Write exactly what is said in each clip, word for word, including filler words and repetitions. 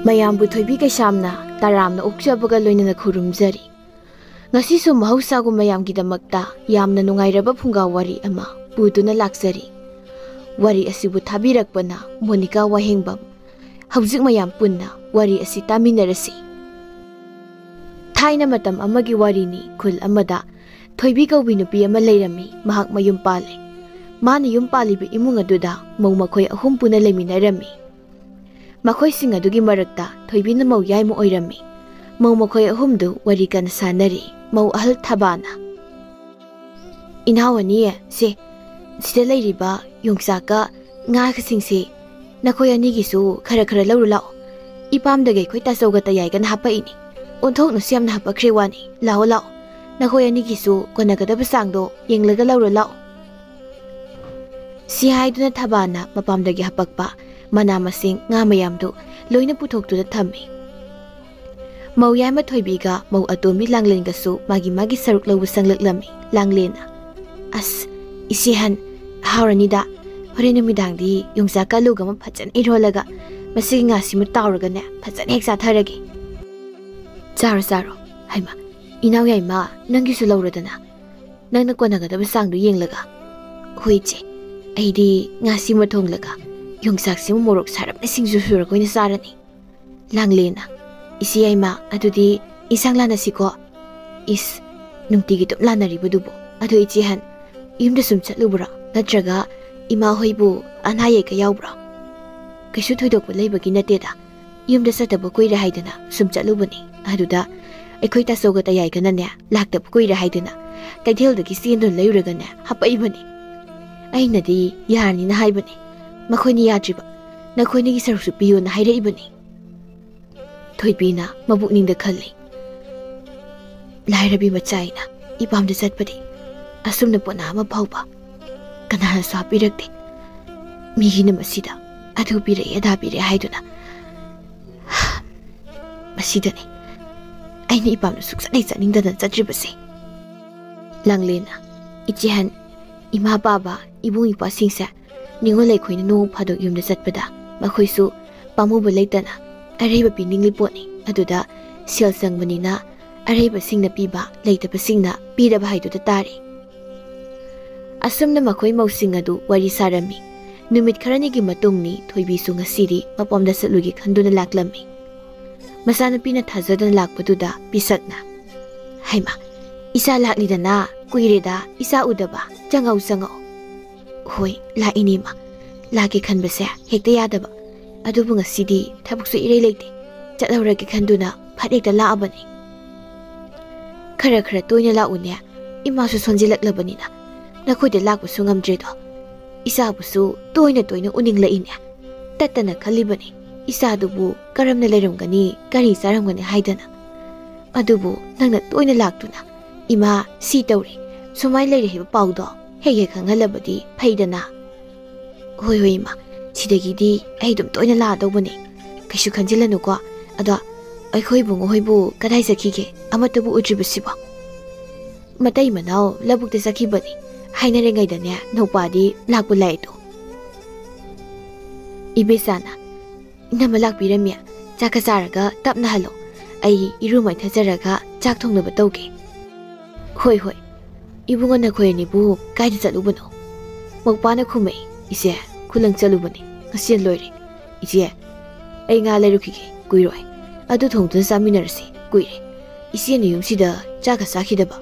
ꯃꯌꯥꯝꯕꯨ ꯊꯣꯏꯕꯤ ꯀꯩꯁꯥꯝꯅ ꯇꯔꯥꯝꯅ ꯑꯣꯛꯆꯕꯒ ꯂꯣꯏꯅꯅ ꯈꯨꯔꯨꯝꯖꯔꯤ꯫ ꯉꯁꯤꯁꯨ ꯃꯍꯧꯁꯥꯒꯨꯝ ꯃꯌꯥꯝꯒꯤꯗꯃꯛꯇ ꯌꯥꯝꯅ ꯅꯨꯡꯉꯥꯏꯔꯕ ꯐꯨꯡꯒꯥ ꯋꯥꯔꯤ ꯑꯃ ꯄꯨꯗꯨꯅ ꯂꯥꯛꯆꯔꯤ꯫ ꯋꯥꯔꯤ ꯑꯁꯤꯕꯨ ꯊꯥꯕꯤꯔꯛꯄꯅ ꯃꯣꯅꯤꯀꯥ ꯋꯥꯍꯦꯡꯕꯝ꯫ ꯍꯧꯖꯤꯛ ꯃꯌꯥꯝ ꯄꯨꯟꯅ ꯋꯥꯔꯤ ꯑꯁꯤ ꯇꯥꯃꯤꯟꯅꯔꯁꯤ꯫ ꯊꯥꯏꯅ ꯃꯇꯝ ꯑꯃꯒꯤ ꯋꯥꯔꯤꯅꯤ꯫ ꯈꯨꯜ ꯑꯃꯗ ꯊꯣꯏꯕꯤ ꯀꯧꯕꯤ ꯅꯨꯄꯤ ꯑꯃ ꯂꯩꯔꯝꯃꯤ꯫ ꯃꯍꯥꯛ ꯃꯌꯨꯝ ꯄꯥꯜꯂꯦ꯫ ꯃꯥꯅ ꯌꯨꯝ ꯄꯥꯜꯂꯤꯕ ꯏꯃꯨꯡ ꯑꯗꯨꯗ ꯃꯧ ꯃꯈꯣꯏ ꯑꯍꯨꯝ ꯄꯨꯟꯅ ꯂꯩꯃꯤꯟꯅꯔꯝꯃꯤ꯫ ꯃꯈꯣꯏꯁꯤꯡ ꯑꯗꯨꯒꯤ ꯃꯔꯛꯇ ꯊꯣꯏꯕꯤꯅ ꯃꯧ ꯌꯥꯏꯃ ꯑꯣꯏꯔꯝꯃꯤ꯫ ꯃꯧ ꯃꯈꯣꯏ ꯑꯍꯨꯝꯗꯨ ꯋꯥꯔꯤ ꯀꯟꯅ ꯁꯥꯟꯅꯔꯤ꯫ ꯃꯧ ꯑꯍꯜ ꯊꯕꯥꯅ, "ꯏꯅꯥꯎ ꯑꯅꯤ, ꯁꯦ, ꯁꯤꯗ ꯂꯩꯔꯤꯕ ꯌꯣꯡꯆꯥꯛꯀ ꯉꯥꯒꯁꯤꯡꯁꯦ ꯅꯈꯣꯏ ꯑꯅꯤꯒꯤꯁꯨ ꯈꯔ ꯈꯔ ꯂꯧꯔꯨ ꯂꯥꯛꯑꯣ꯫ ꯏꯄꯥꯝꯗꯒꯤ ꯑꯩꯈꯣꯏ ꯇꯥꯆꯧꯒ ꯇꯌꯥꯏꯒꯅ ꯍꯥꯄꯛꯏꯅꯤ꯫ ꯑꯣꯟꯊꯣꯛꯅꯁꯨ ꯌꯥꯝꯅ ꯍꯥꯄꯛꯈ꯭ꯔꯦ ꯋꯥꯅꯤ꯫ ꯂꯥꯛꯑꯣ, ꯂꯥꯛꯑꯣ꯫ ꯅꯈꯣꯏ ꯑꯅꯤꯒꯤꯁꯨ ꯀꯣꯟꯅꯒꯗꯕ ꯆꯥꯡꯗꯣ ꯌꯦꯡꯂꯒ ꯂꯧꯔꯨ ꯂꯥꯛꯑꯣ꯫" ꯁꯤ ꯍꯥꯏꯗꯨꯅ ꯊꯕꯥꯅ ꯃꯄꯥꯝꯗꯒꯤ ꯍꯥꯄꯛꯄ ꯃꯅꯥ ꯃꯁꯤꯡ, ꯉꯥ ꯃꯌꯥꯝꯗꯨ ꯂꯣꯏꯅ ꯄꯨꯊꯣꯛꯇꯨꯅ ꯊꯝꯃꯤ꯫ ꯃꯧ ꯌꯥꯏꯃ ꯊꯣꯏꯕꯤꯒ ꯃꯧ ꯑꯇꯣꯝꯕꯤ ꯂꯥꯡꯂꯦꯟꯒꯁꯨ ꯃꯥꯒꯤ ꯃꯥꯒꯤ ꯁꯔꯨꯛ ꯂꯧꯕ ꯆꯪꯂꯛꯂꯝꯃꯤ꯫ ꯂꯥꯡꯂꯦꯟꯅ, "ꯑꯁ, ꯏꯆꯦ ꯑꯍꯟ, ꯍꯥꯎꯔꯅꯤꯗ꯫ ꯍꯣꯔꯦꯟ ꯅꯨꯃꯤꯗꯥꯡꯗꯤ ꯌꯣꯡꯆꯥꯛꯀ ꯑꯂꯨꯒ ꯑꯃ ꯐꯖꯅ ꯏꯔꯣꯜꯂꯒ ꯃꯁꯤꯒꯤ ꯉꯥꯁꯤꯃ ꯇꯥꯎꯔꯒꯅꯦ ꯐꯖꯅ ꯍꯦꯛ ꯆꯥꯊꯔꯒꯦ꯫" "ꯆꯥꯔꯣ, ꯆꯥꯔꯣ꯫ ꯍꯩꯃ, ꯏꯅꯥꯎ ꯌꯥꯏꯃ, ꯅꯪꯒꯤꯁꯨ ꯂꯧꯔꯗꯅ꯫ ꯅꯪꯅ ꯀꯣꯟꯅꯒꯗꯕ ꯆꯥꯡꯗꯨ ꯌꯦꯡꯂꯒ꯫" "ꯍꯣꯏ ꯏꯆꯦ, ꯑꯩꯗꯤ ꯉꯥꯁꯤꯃ ꯊꯣꯡꯂꯒ ꯌꯣꯡꯆꯥꯛꯁꯤꯃ ꯃꯣꯔꯣꯛ ꯁꯥꯔꯞꯅ ꯁꯤꯡꯖꯨ ꯁꯨꯔꯒ ꯑꯣꯏꯅ ꯆꯥꯔꯅꯤ꯫" ꯂꯥꯡꯂꯦꯟꯅ, "ꯏꯆꯦ ꯌꯥꯏꯃ, ꯑꯗꯨꯗꯤ ꯏꯟꯁꯥꯡ ꯂꯥꯟꯅꯁꯤꯀꯣ?" "ꯏꯁ, ꯅꯨꯡꯇꯤꯒꯤ ꯑꯗꯨꯝ ꯂꯥꯟꯅꯔꯤꯕꯗꯨꯕꯨ꯫ ꯑꯗꯣ ꯏꯆꯦ ꯑꯍꯟ, ꯌꯨꯝꯗ ꯁꯨꯝ ꯆꯠꯂꯨꯕ꯭ꯔꯣ? ꯅꯠꯇ꯭ꯔꯒ ꯏꯃꯥ ꯍꯣꯏꯕꯨ ꯑꯅꯥ ꯑꯌꯦꯛꯀ ꯌꯥꯎꯕ꯭ꯔꯣ?" "ꯀꯩꯁꯨ ꯊꯣꯏꯗꯣꯛꯄ ꯂꯩꯕꯒꯤ ꯅꯠꯇꯦꯗ꯫ ꯌꯨꯝꯗ ꯆꯠꯇꯕ ꯀꯨꯏꯔꯦ ꯍꯥꯏꯗꯅ ꯁꯨꯝ ꯆꯠꯂꯨꯕꯅꯤ꯫ ꯑꯗꯨꯗ ꯑꯩꯈꯣꯏ ꯇꯥꯆꯧꯒ ꯇꯌꯥꯏꯒꯅꯅꯦ ꯂꯥꯛꯇꯕ ꯀꯨꯏꯔꯦ ꯍꯥꯏꯗꯅ ꯀꯩꯊꯦꯜꯗꯒꯤ ꯆꯦꯡꯗꯣ ꯂꯩꯔꯨꯔꯒꯅꯦ ꯍꯥꯄꯛꯏꯕꯅꯤ꯫ ꯑꯩꯅꯗꯤ ꯌꯥꯔꯅꯤꯅ ꯍꯥꯏꯕꯅꯤ꯫ ꯃꯈꯣꯏꯅ ꯌꯥꯗ꯭ꯔꯤꯕ꯫ ꯅꯈꯣꯏꯅꯤꯒꯤ ꯁꯔꯨꯛꯁꯨ ꯄꯤꯌꯣꯅ ꯍꯥꯏꯔꯛꯏꯕꯅꯤ꯫" ꯊꯣꯏꯕꯤꯅ ꯃꯕꯨꯛꯅꯤꯡꯗ ꯈꯜꯂꯤ, "ꯂꯥꯏꯔꯕꯤ ꯃꯆꯥ ꯑꯩꯅ ꯏꯄꯥꯝꯗ ꯆꯠꯄꯗꯤ ꯑꯁꯨꯝꯅ ꯄꯣꯅꯥ ꯑꯃ ꯐꯥꯎꯕ ꯀꯅꯥꯅꯁꯨ ꯍꯥꯞꯄꯤꯔꯛꯇꯦ꯫ ꯃꯤꯒꯤꯅ ꯃꯁꯤꯗ ꯑꯗꯨ ꯄꯤꯔꯛꯑꯦ, ꯑꯗꯥ ꯄꯤꯔꯛꯑꯦ ꯍꯥꯏꯗꯨꯅ꯫ ꯃꯁꯤꯗꯅꯤ ꯑꯩꯅ ꯏꯄꯥꯝꯗ ꯁꯨꯛꯆꯠ ꯍꯦꯛ ꯆꯠꯅꯤꯡꯗꯗꯅ ꯆꯠꯇ꯭ꯔꯤꯕꯁꯦ꯫" ꯂꯥꯡꯂꯦꯟꯅ, "ꯏꯆꯦꯍꯟ, ꯏꯃꯥ ꯄꯥꯕ, ꯏꯕꯨꯡ ꯏꯄ꯭ꯋꯥꯁꯤꯡꯁꯦ ꯅꯤꯉꯣꯜ ꯂꯩꯈꯣꯏꯅ ꯅꯣꯡ ꯐꯥꯗꯣꯛ ꯌꯨꯝꯗ ꯆꯠꯄꯗ ꯃꯈꯣꯏꯁꯨ ꯄꯥꯝꯃꯨꯕ ꯂꯩꯇꯅ ꯑꯔꯩꯕ ꯄꯤꯅꯤꯡꯂꯤ ꯄꯣꯠꯅꯤ꯫ ꯑꯗꯨꯗ ꯁꯦꯜ ꯆꯪꯕꯅꯤꯅ ꯑꯔꯩꯕꯁꯤꯡꯅ ꯄꯤꯕ, ꯂꯩꯇꯕꯁꯤꯡꯅ ꯄꯤꯗꯕ ꯍꯥꯏꯗꯨꯗ ꯇꯥꯔꯦ꯫ ꯑꯁꯨꯝꯅ ꯃꯈꯣꯏ ꯃꯧꯁꯤꯡ ꯑꯗꯨ ꯋꯥꯔꯤ ꯁꯥꯔꯝꯃꯤ꯫ ꯅꯨꯃꯤꯠ ꯈꯔꯅꯤꯒꯤ ꯃꯇꯨꯡꯅꯤ꯫ ꯊꯣꯏꯕꯤꯁꯨ ꯉꯁꯤꯗꯤ ꯃꯄꯥꯝꯗ ꯆꯠꯂꯨꯒꯦ ꯈꯟꯗꯨꯅ ꯂꯥꯛꯂꯝꯃꯤ꯫ ꯃꯆꯥꯅꯨꯄꯤꯅ ꯊꯥꯖꯗꯅ ꯂꯥꯛꯄꯗꯨꯗ ꯄꯤꯁꯛꯅ, "ꯍꯩꯃꯥ, ꯏꯆꯥ ꯂꯥꯛꯂꯤꯗꯅ, ꯀꯨꯏꯔꯦꯗ ꯏꯆꯥ ꯎꯗꯕ, ꯆꯪꯉꯛꯎ ꯆꯪꯉꯛꯎ"꯫ "ꯍꯣꯏ, ꯂꯥꯛꯏꯅꯦ ꯏꯃꯥ, ꯂꯥꯛꯀꯦ ꯈꯟꯕꯁꯦ ꯍꯦꯛꯇ ꯌꯥꯗꯕ, ꯑꯗꯨꯕꯨ ꯉꯁꯤꯗꯤ ꯊꯕꯛꯁꯨ ꯏꯔꯩ ꯂꯩꯇꯦ, ꯆꯠꯍꯧꯔꯒꯦ ꯈꯟꯗꯨꯅ ꯐꯠ ꯍꯦꯛꯇ ꯂꯥꯛꯑꯕꯅꯤ"꯫ "ꯈꯔ ꯈꯔ ꯇꯣꯏꯅ ꯂꯥꯛꯎꯅꯦ, ꯏꯃꯥꯁꯨ ꯁꯣꯟꯖꯤꯜꯂꯛꯂꯕꯅꯤꯅ ꯅꯈꯣꯏꯗ ꯂꯥꯛꯄꯁꯨ ꯉꯝꯗ꯭ꯔꯦꯗꯣ꯫ ꯏꯆꯥꯕꯨꯁꯨ ꯇꯣꯏꯅ ꯇꯣꯏꯅ ꯎꯅꯤꯡꯂꯛꯏꯅꯦ꯫ ꯇꯠꯇꯅ ꯈꯜꯂꯤꯕꯅꯤ, ꯏꯆꯥꯗꯨꯕꯨ ꯀꯔꯝꯅ ꯂꯩꯔꯝꯒꯅꯤ, ꯀꯔꯤ ꯆꯥꯔꯝꯒꯅꯤ ꯍꯥꯏꯗꯅ꯫ ꯑꯗꯨꯕꯨ ꯅꯪꯅ ꯇꯣꯏꯅ ꯂꯥꯛꯇꯨꯅ ꯏꯃꯥ ꯁꯤ ꯇꯧꯔꯦ, ꯁꯨꯃꯥꯏꯅ ꯂꯩꯔꯦ ꯍꯥꯏꯕ ꯄꯥꯎꯗꯣ ꯍꯦꯛ ꯍꯦꯛ ꯈꯪꯍꯜꯂꯕꯗꯤ ꯐꯩꯗꯅ"꯫ "ꯍꯣꯏ ꯍꯣꯏ ꯏꯃꯥ, ꯁꯤꯗꯒꯤꯗꯤ ꯑꯩ ꯑꯗꯨꯝ ꯇꯣꯏꯅ ꯂꯥꯛꯑꯗꯧꯕꯅꯦ, ꯀꯩꯁꯨ ꯈꯟꯖꯤꯜꯂꯅꯨꯀꯣ꯫ ꯑꯗꯣ ꯑꯩꯈꯣꯏ ꯏꯕꯨꯡꯉꯣ ꯍꯣꯏꯕꯨ ꯀꯗꯥꯏ ꯆꯠꯈꯤꯒꯦ, ꯑꯃꯠꯇꯕꯨ ꯎꯗ꯭ꯔꯤꯕꯁꯤꯕꯣ?" "ꯃꯇꯩ ꯃꯅꯥꯎ ꯂꯧꯕꯨꯛꯇ ꯆꯠꯈꯤꯕꯅꯤ, ꯍꯥꯏꯅꯔꯤꯉꯩꯗꯅꯦ ꯅꯧꯄꯥꯗꯤ ꯂꯥꯛꯄ ꯂꯥꯛꯏꯗꯣ"꯫ ꯏꯕꯦꯆꯥꯅ, "ꯏꯅꯝꯃ ꯂꯥꯛꯄꯤꯔꯝꯃꯦ, ꯆꯥꯛꯀ ꯆꯥꯔꯒ ꯇꯞꯅ ꯍꯜꯂꯣ, ꯑꯩ ꯏꯔꯨ ꯃꯥꯏꯊꯖꯔꯒ ꯆꯥꯛ ꯊꯣꯡꯅꯕ ꯇꯧꯒꯦ"꯫ "ꯍꯣꯏ ꯍꯣꯏ, ꯏꯕꯨꯡꯉꯣ ꯅꯈꯣꯏ ꯑꯅꯤꯕꯨ ꯀꯥꯏꯗ ꯆꯠꯂꯨꯕꯅꯣ?" ꯃꯧꯄꯥꯅ ꯈꯨꯝꯃꯛꯏ, "ꯏꯆꯦ, ꯈꯨꯂꯪ ꯆꯠꯂꯨꯕꯅꯤ, ꯉꯁꯤ ꯂꯣꯏꯔꯦ꯫ ꯏꯆꯦ, ꯑꯩ ꯉꯥ ꯂꯩꯔꯨꯈꯤꯒꯦ, ꯀꯨꯏꯔꯣꯏ꯫ ꯑꯗꯨ ꯊꯣꯡꯗꯨꯅ ꯆꯥꯃꯤꯟꯅꯔꯁꯤ, ꯀꯨꯏꯔꯦ ꯏꯆꯦꯅ ꯌꯨꯝꯁꯤꯗ ꯆꯥꯛꯀ ꯆꯥꯈꯤꯗꯕ"꯫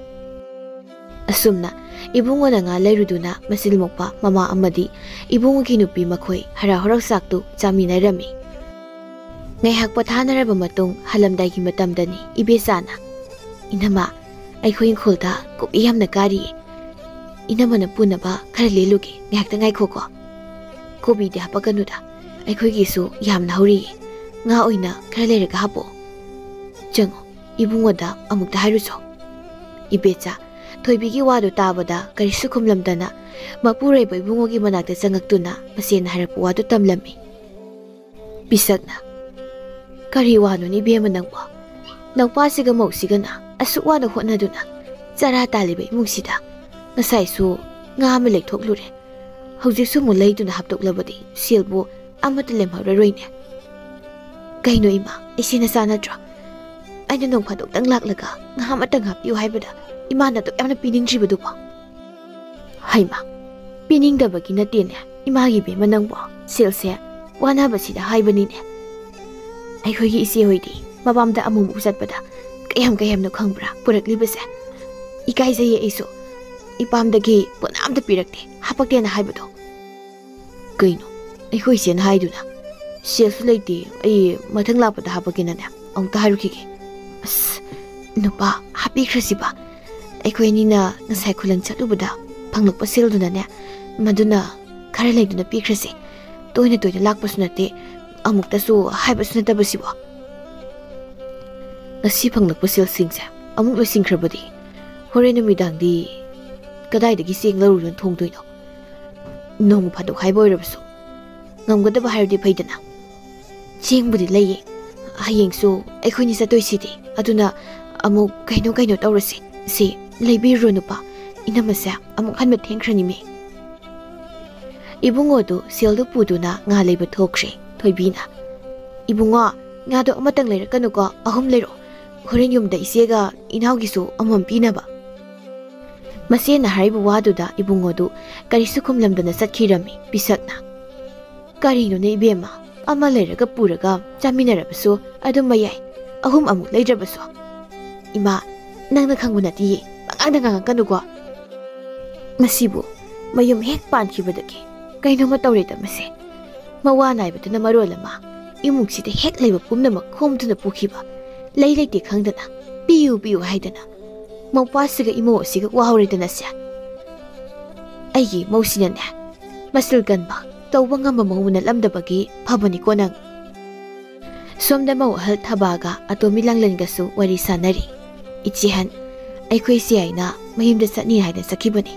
ꯑꯁꯨꯝꯅ ꯏꯕꯨꯡꯉꯣꯅ ꯉꯥ ꯂꯩꯔꯨꯗꯨꯅ ꯃꯆꯤꯜ ꯃꯧꯄ꯭ꯋꯥ ꯃꯃꯥ ꯑꯃꯗꯤ ꯏꯕꯨꯡꯉꯣꯒꯤ ꯅꯨꯄꯤ ꯃꯈꯣꯏ ꯍꯔꯥꯎ ꯍꯔꯥꯎ ꯆꯥꯛꯇꯨ ꯆꯥꯃꯤꯟꯅꯔꯝꯃꯤ꯫ ꯉꯥꯏꯍꯥꯛ ꯄꯣꯊꯥꯅꯔꯕ ꯃꯇꯨꯡ ꯍꯜꯂꯝꯗꯥꯏꯒꯤ ꯃꯇꯝꯗꯅꯤ ꯏꯕꯦꯆꯥꯅ, "ꯏꯅꯝꯃ, ꯑꯩꯈꯣꯏ ꯏꯪꯈꯣꯜꯗ ꯀꯣꯕꯤ ꯌꯥꯝꯅ ꯀꯥꯔꯤꯌꯦ꯫ ꯏꯅꯝꯃꯅ ꯄꯨꯅꯕ ꯈꯔ ꯂꯦꯜꯂꯨꯒꯦ, ꯉꯥꯏꯍꯥꯛꯇ ꯉꯥꯏꯈꯣꯀꯣ"꯫ "ꯀꯣꯕꯤꯗꯤ ꯍꯥꯄꯛꯀꯅꯨꯗ, ꯑꯩꯈꯣꯏꯒꯤꯁꯨ ꯌꯥꯝꯅ ꯍꯧꯔꯤꯌꯦ꯫ ꯉꯥ ꯑꯣꯏꯅ ꯈꯔ ꯂꯩꯔꯒ ꯍꯥꯄꯛꯑꯣ꯫ ꯆꯪꯉꯣ, ꯏꯕꯨꯡꯉꯣꯗ ꯑꯃꯨꯛꯇ ꯍꯥꯏꯔꯨꯆꯣ"꯫ ꯏꯕꯦꯆꯥ, ꯊꯣꯏꯕꯤꯒꯤ ꯋꯥꯗꯨ ꯇꯥꯕꯗ ꯀꯔꯤꯁꯨ ꯈꯨꯝꯂꯝꯗꯅ ꯃꯄꯨꯔꯣꯏꯕ ꯏꯕꯨꯡꯉꯣꯒꯤ ꯃꯅꯥꯛꯇ ꯆꯪꯉꯛꯇꯨꯅ ꯃꯆꯦꯅ ꯍꯥꯏꯔꯛꯄ ꯋꯥꯗꯨ ꯇꯝꯂꯝꯃꯤ꯫ ꯄꯤꯁꯛꯅ, "ꯀꯔꯤ ꯋꯥꯅꯣꯅꯦ ꯏꯕꯦꯝꯃ ꯅꯪꯕꯣ? ꯅꯧꯄꯥꯁꯤꯒ ꯃꯧꯁꯤꯒꯅ ꯑꯁꯨꯛ ꯋꯥꯅ ꯍꯣꯠꯅꯗꯨꯅ ꯆꯔꯥ ꯇꯥꯜꯂꯤꯕ ꯏꯃꯨꯡꯁꯤꯗ ꯉꯁꯥꯏꯁꯨ ꯉꯥ ꯑꯃ ꯂꯩꯊꯣꯛꯂꯨꯔꯦ, ꯍꯧꯖꯤꯛꯁꯨ ꯑꯃꯨꯛ ꯂꯩꯗꯨꯅ ꯍꯥꯞꯇꯣꯛꯂꯕꯗꯤ ꯁꯦꯜꯕꯨ ꯑꯃꯠꯇ ꯂꯦꯝꯍꯧꯔꯔꯣꯏꯅꯦ"꯫ "ꯀꯩꯅꯣ ꯏꯃꯥ, ꯏꯆꯦ ꯅꯆꯥ ꯅꯠꯇ꯭ꯔꯣ? ꯑꯩꯅ ꯅꯣꯡ ꯐꯥꯗꯣꯛꯇꯪ ꯂꯥꯛꯂꯒ ꯉꯥꯏꯍꯥꯛ ꯑꯃꯇꯪ ꯍꯥꯞꯄꯤꯌꯨ ꯍꯥꯏꯕꯗ ꯏꯃꯥꯅ ꯑꯗꯨꯛ ꯌꯥꯝꯅ ꯄꯤꯅꯤꯡꯗ꯭ꯔꯤꯕꯗꯨꯕꯣ?" "ꯍꯩꯃꯥ, ꯄꯤꯅꯤꯡꯗꯕꯒꯤ ꯅꯠꯇꯦꯅꯦ ꯏꯃꯥꯒꯤ ꯏꯕꯦꯝꯃ ꯅꯪꯕꯣ꯫ ꯁꯦꯜꯁꯦ ꯋꯥꯅꯕꯁꯤꯗ ꯍꯥꯏꯕꯅꯤꯅꯦ꯫ ꯑꯩꯈꯣꯏꯒꯤ ꯏꯆꯦ ꯍꯣꯏꯗꯤ ꯃꯄꯥꯝꯗ ꯑꯃꯨꯛꯃꯨꯛ ꯆꯠꯄꯗ ꯀꯌꯥꯝ ꯀꯌꯥꯝꯅꯣ ꯈꯪꯕ꯭ꯔꯥ ꯄꯨꯔꯛꯂꯤꯕꯁꯦ? ꯏꯀꯥꯏꯖꯩꯌꯦ ꯑꯩꯁꯨ꯫ ꯏꯄꯥꯝꯗꯒꯤ ꯄꯣꯠ ꯑꯝꯇ ꯄꯤꯔꯛꯇꯦ, ꯍꯥꯄꯛꯇꯦꯅ ꯍꯥꯏꯕꯗꯣ꯫" "ꯀꯩꯅꯣ? ꯑꯩꯈꯣꯏ ꯏꯆꯦꯅ ꯍꯥꯏꯗꯨꯅ? ꯁꯦꯜꯁꯨ ꯂꯩꯇꯦ, ꯑꯩ ꯃꯊꯪ ꯂꯥꯛꯄꯗ ꯍꯥꯄꯛꯀꯦꯅꯅꯦ ꯑꯃꯨꯛꯇ ꯍꯥꯏꯔꯨꯈꯤꯒꯦ꯫" "ꯑꯁ, ꯅꯨꯄꯥ, ꯍꯥꯞꯄꯤꯈ꯭ꯔꯁꯤꯕ꯫ ꯑꯩꯈꯣꯏ ꯑꯅꯤꯅ ꯉꯁꯥꯏ ꯈꯨꯂꯪ ꯆꯠꯂꯨꯕꯗ ꯐꯪꯂꯛꯄ ꯁꯦꯜꯗꯨꯅꯅꯦ, ꯃꯗꯨꯅ ꯈꯔ ꯂꯩꯗꯨꯅ ꯄꯤꯈ꯭ꯔꯁꯤ꯫ ꯇꯣꯏꯅ ꯇꯣꯏꯅ ꯂꯥꯛꯄꯁꯨ ꯅꯠꯇꯦ, ꯑꯃꯨꯛꯇꯁꯨ ꯍꯥꯏꯕꯁꯨ ꯅꯠꯇꯕꯁꯤꯕꯣ꯫" "ꯉꯁꯤ ꯐꯪꯂꯛꯄ ꯁꯦꯜꯁꯤꯡꯁꯦ ꯑꯃꯨꯛ ꯂꯣꯏꯁꯤꯟꯈ꯭ꯔꯕꯗꯤ ꯍꯣꯔꯦꯟ ꯅꯨꯃꯤꯗꯥꯡꯗꯤ ꯀꯗꯥꯏꯗꯒꯤ ꯆꯦꯡ ꯂꯧꯔꯨꯗꯨꯅ ꯊꯣꯡꯗꯣꯏꯅꯣ? ꯅꯣꯡꯃ ꯐꯥꯗꯣꯛ ꯍꯥꯏꯕ ꯑꯣꯏꯔꯕꯁꯨ ꯉꯝꯒꯗꯕ ꯍꯥꯏꯔꯗꯤ ꯐꯩꯗꯅ꯫ ꯆꯦꯡꯕꯨꯗꯤ ꯂꯩꯌꯦ, ꯍꯌꯦꯡꯁꯨ ꯑꯩꯈꯣꯏꯅꯤ ꯆꯠꯇꯣꯏꯁꯤꯗꯤ, ꯑꯗꯨꯅ ꯑꯃꯨꯛ ꯀꯩꯅꯣ ꯀꯩꯅꯣ ꯇꯧꯔꯁꯤ꯫ ꯁꯤ ꯂꯩꯕꯤꯔꯨꯔꯣ ꯅꯨꯄꯥ, ꯏꯅꯝꯃꯁꯦ ꯑꯃꯨꯛ ꯍꯟꯕ ꯊꯦꯡꯈ꯭ꯔꯅꯤꯃꯤ꯫" ꯏꯕꯨꯡꯉꯣꯗꯨ ꯁꯦꯜꯗꯨ ꯄꯨꯗꯨꯅ ꯉꯥ ꯂꯩꯕ ꯊꯣꯛꯈ꯭ꯔꯦ꯫ ꯊꯣꯏꯕꯤꯅ, "ꯏꯕꯨꯡꯉꯣ, ꯉꯥꯗꯣ ꯑꯃꯇꯪ ꯂꯩꯔꯛꯀꯅꯨꯀꯣ, ꯑꯍꯨꯝ ꯂꯩꯔꯛꯑꯣ꯫ ꯍꯣꯔꯦꯟ ꯌꯨꯝꯗ ꯏꯆꯦꯒ ꯏꯅꯥꯎꯒꯤꯁꯨ ꯑꯃꯃꯝ ꯄꯤꯅꯕ꯫" ꯃꯆꯦꯅ ꯍꯥꯏꯔꯤꯕ ꯋꯥꯗꯨꯗ ꯏꯕꯨꯡꯉꯣꯗꯨ ꯀꯔꯤꯁꯨ ꯈꯨꯝꯂꯝꯗꯅ ꯆꯠꯈꯤꯔꯝꯃꯤ ꯄꯤꯁꯛꯅ꯫ "ꯀꯔꯤꯅꯣꯅꯦ ꯏꯕꯦꯝꯃ, ꯑꯃ ꯂꯩꯔꯒ ꯄꯨꯔꯒ ꯆꯥꯃꯤꯟꯅꯔꯕꯁꯨ ꯑꯗꯨꯝ ꯃꯌꯥꯏ, ꯑꯍꯨꯝ ꯑꯃꯨꯛ ꯂꯩꯗ꯭ꯔꯕꯁꯨ꯫" "ꯏꯃꯥ, ꯅꯪꯅ ꯈꯪꯕ ꯅꯠꯇꯤꯌꯦ, ꯄꯉꯥꯡꯗ ꯉꯥꯡꯉꯛꯀꯅꯨꯀꯣ꯫ ꯃꯁꯤꯕꯨ ꯃꯌꯨꯝ ꯍꯦꯛ ꯄꯥꯟꯈꯤꯕꯗꯒꯤ ꯀꯩꯅꯣꯝꯃ ꯇꯧꯔꯦꯗ ꯃꯁꯦ꯫ ꯃꯋꯥ ꯅꯥꯏꯕꯗꯨꯅ ꯃꯔꯣꯜ ꯑꯃ, ꯏꯃꯨꯡꯁꯤꯗ ꯍꯦꯛ ꯂꯩꯕ ꯄꯨꯝꯅꯃꯛ ꯈꯣꯝꯗꯨꯅ ꯄꯨꯈꯤꯕ, ꯂꯩ ꯂꯩꯇꯦ ꯈꯪꯗꯅ ꯄꯤꯌꯨ ꯄꯤꯌꯨ ꯍꯥꯏꯗꯅ ꯃꯧꯄꯥꯁꯤꯒ ꯏꯃꯧ ꯑꯁꯤꯒ ꯋꯥꯍꯧꯔꯦꯗꯅꯁꯦ꯫ ꯑꯩꯒꯤ ꯃꯧꯁꯤꯅꯅꯦ, ꯃꯆꯤꯜ ꯀꯟꯕ, ꯇꯧꯕ ꯉꯝꯕ ꯃꯧ ꯅꯠꯂꯝꯗꯕꯒꯤ ꯐꯕꯅꯤꯀꯣ ꯅꯪ꯫" ꯁꯣꯝꯗ ꯃꯧ ꯑꯍꯜ ꯊꯕꯥꯒ ꯑꯇꯣꯝꯕꯤ ꯂꯥꯡꯂꯦꯟꯒꯁꯨ ꯋꯥꯔꯤ ꯁꯥꯟꯅꯔꯤ꯫ "ꯏꯆꯦꯍꯟ, ꯑꯩꯈꯣꯏ ꯏꯆꯦ ꯍꯥꯏꯅ ꯃꯌꯨꯝꯗ ꯆꯠꯅꯤ ꯍꯥꯏꯅ ꯆꯠꯈꯤꯕꯅꯤ,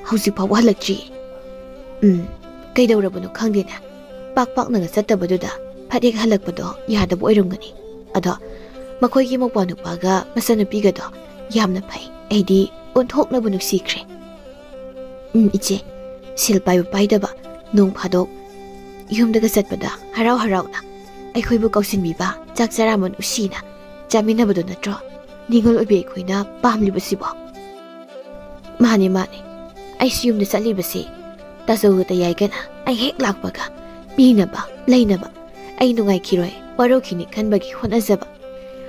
ꯍꯧꯖꯤꯛ ꯐꯥꯎꯕ ꯍꯜꯂꯛꯇ꯭ꯔꯤ꯫" "ꯎꯝ, ꯀꯩꯗꯧꯔꯕꯅꯣ ꯈꯪꯗꯦꯅꯦ꯫ ꯄꯥꯛ ꯄꯥꯛꯅꯒ ꯆꯠꯇꯕꯗꯨꯗ ꯐꯠ ꯍꯦꯛ ꯍꯜꯂꯛꯄꯗꯣ ꯌꯥꯗꯕ ꯑꯣꯏꯔꯝꯒꯅꯤ꯫ ꯑꯗꯣ ꯃꯈꯣꯏꯒꯤ ꯃꯧꯄ꯭ꯋꯥ ꯅꯨꯄꯥꯒ ꯃꯆꯥꯅꯨꯄꯤꯒꯗꯣ ꯌꯥꯝꯅ ꯐꯩ꯫ ꯑꯩꯗꯤ ꯑꯣꯟꯊꯣꯛꯅꯕꯨ ꯅꯨꯡꯁꯤꯈ꯭ꯔꯦ꯫" "ꯎꯝ, ꯏꯆꯦ, ꯁꯦꯜ ꯄꯥꯏꯕ ꯄꯥꯏꯗꯕ, ꯅꯣꯡ ꯐꯥꯗꯣꯛ ꯌꯨꯝꯗꯒ ꯆꯠꯄꯗ ꯍꯔꯥꯎ ꯍꯔꯥꯎꯅ ꯑꯩꯈꯣꯏꯕꯨ ꯀꯧꯁꯤꯟꯕꯤꯕ, ꯆꯥꯛ ꯆꯔꯥ ꯃꯅꯨꯡꯁꯤꯅ ꯆꯥꯃꯤꯟꯅꯕꯗꯣ ꯅꯠꯇ꯭ꯔꯣ ꯅꯤꯉꯣꯜ ꯑꯣꯏꯕꯤ ꯑꯩꯈꯣꯏꯅ ꯄꯥꯝꯂꯤꯕꯁꯤꯕꯣ? ꯃꯥꯅꯦ, ꯃꯥꯅꯦ꯫ ꯑꯩꯁꯨ ꯌꯨꯝꯗ ꯆꯠꯂꯤꯕꯁꯦ ꯇꯥꯖꯧꯒ ꯇꯌꯥꯏꯒꯅ ꯑꯩ ꯍꯦꯛ ꯂꯥꯛꯄꯒ ꯄꯤꯅꯕ, ꯂꯩꯅꯕ, ꯑꯩ ꯅꯨꯡꯉꯥꯏꯈꯤꯔꯣꯏ, ꯋꯥꯔꯧꯈꯤꯅꯤ ꯈꯟꯕꯒꯤ ꯍꯣꯠꯅꯖꯕ꯫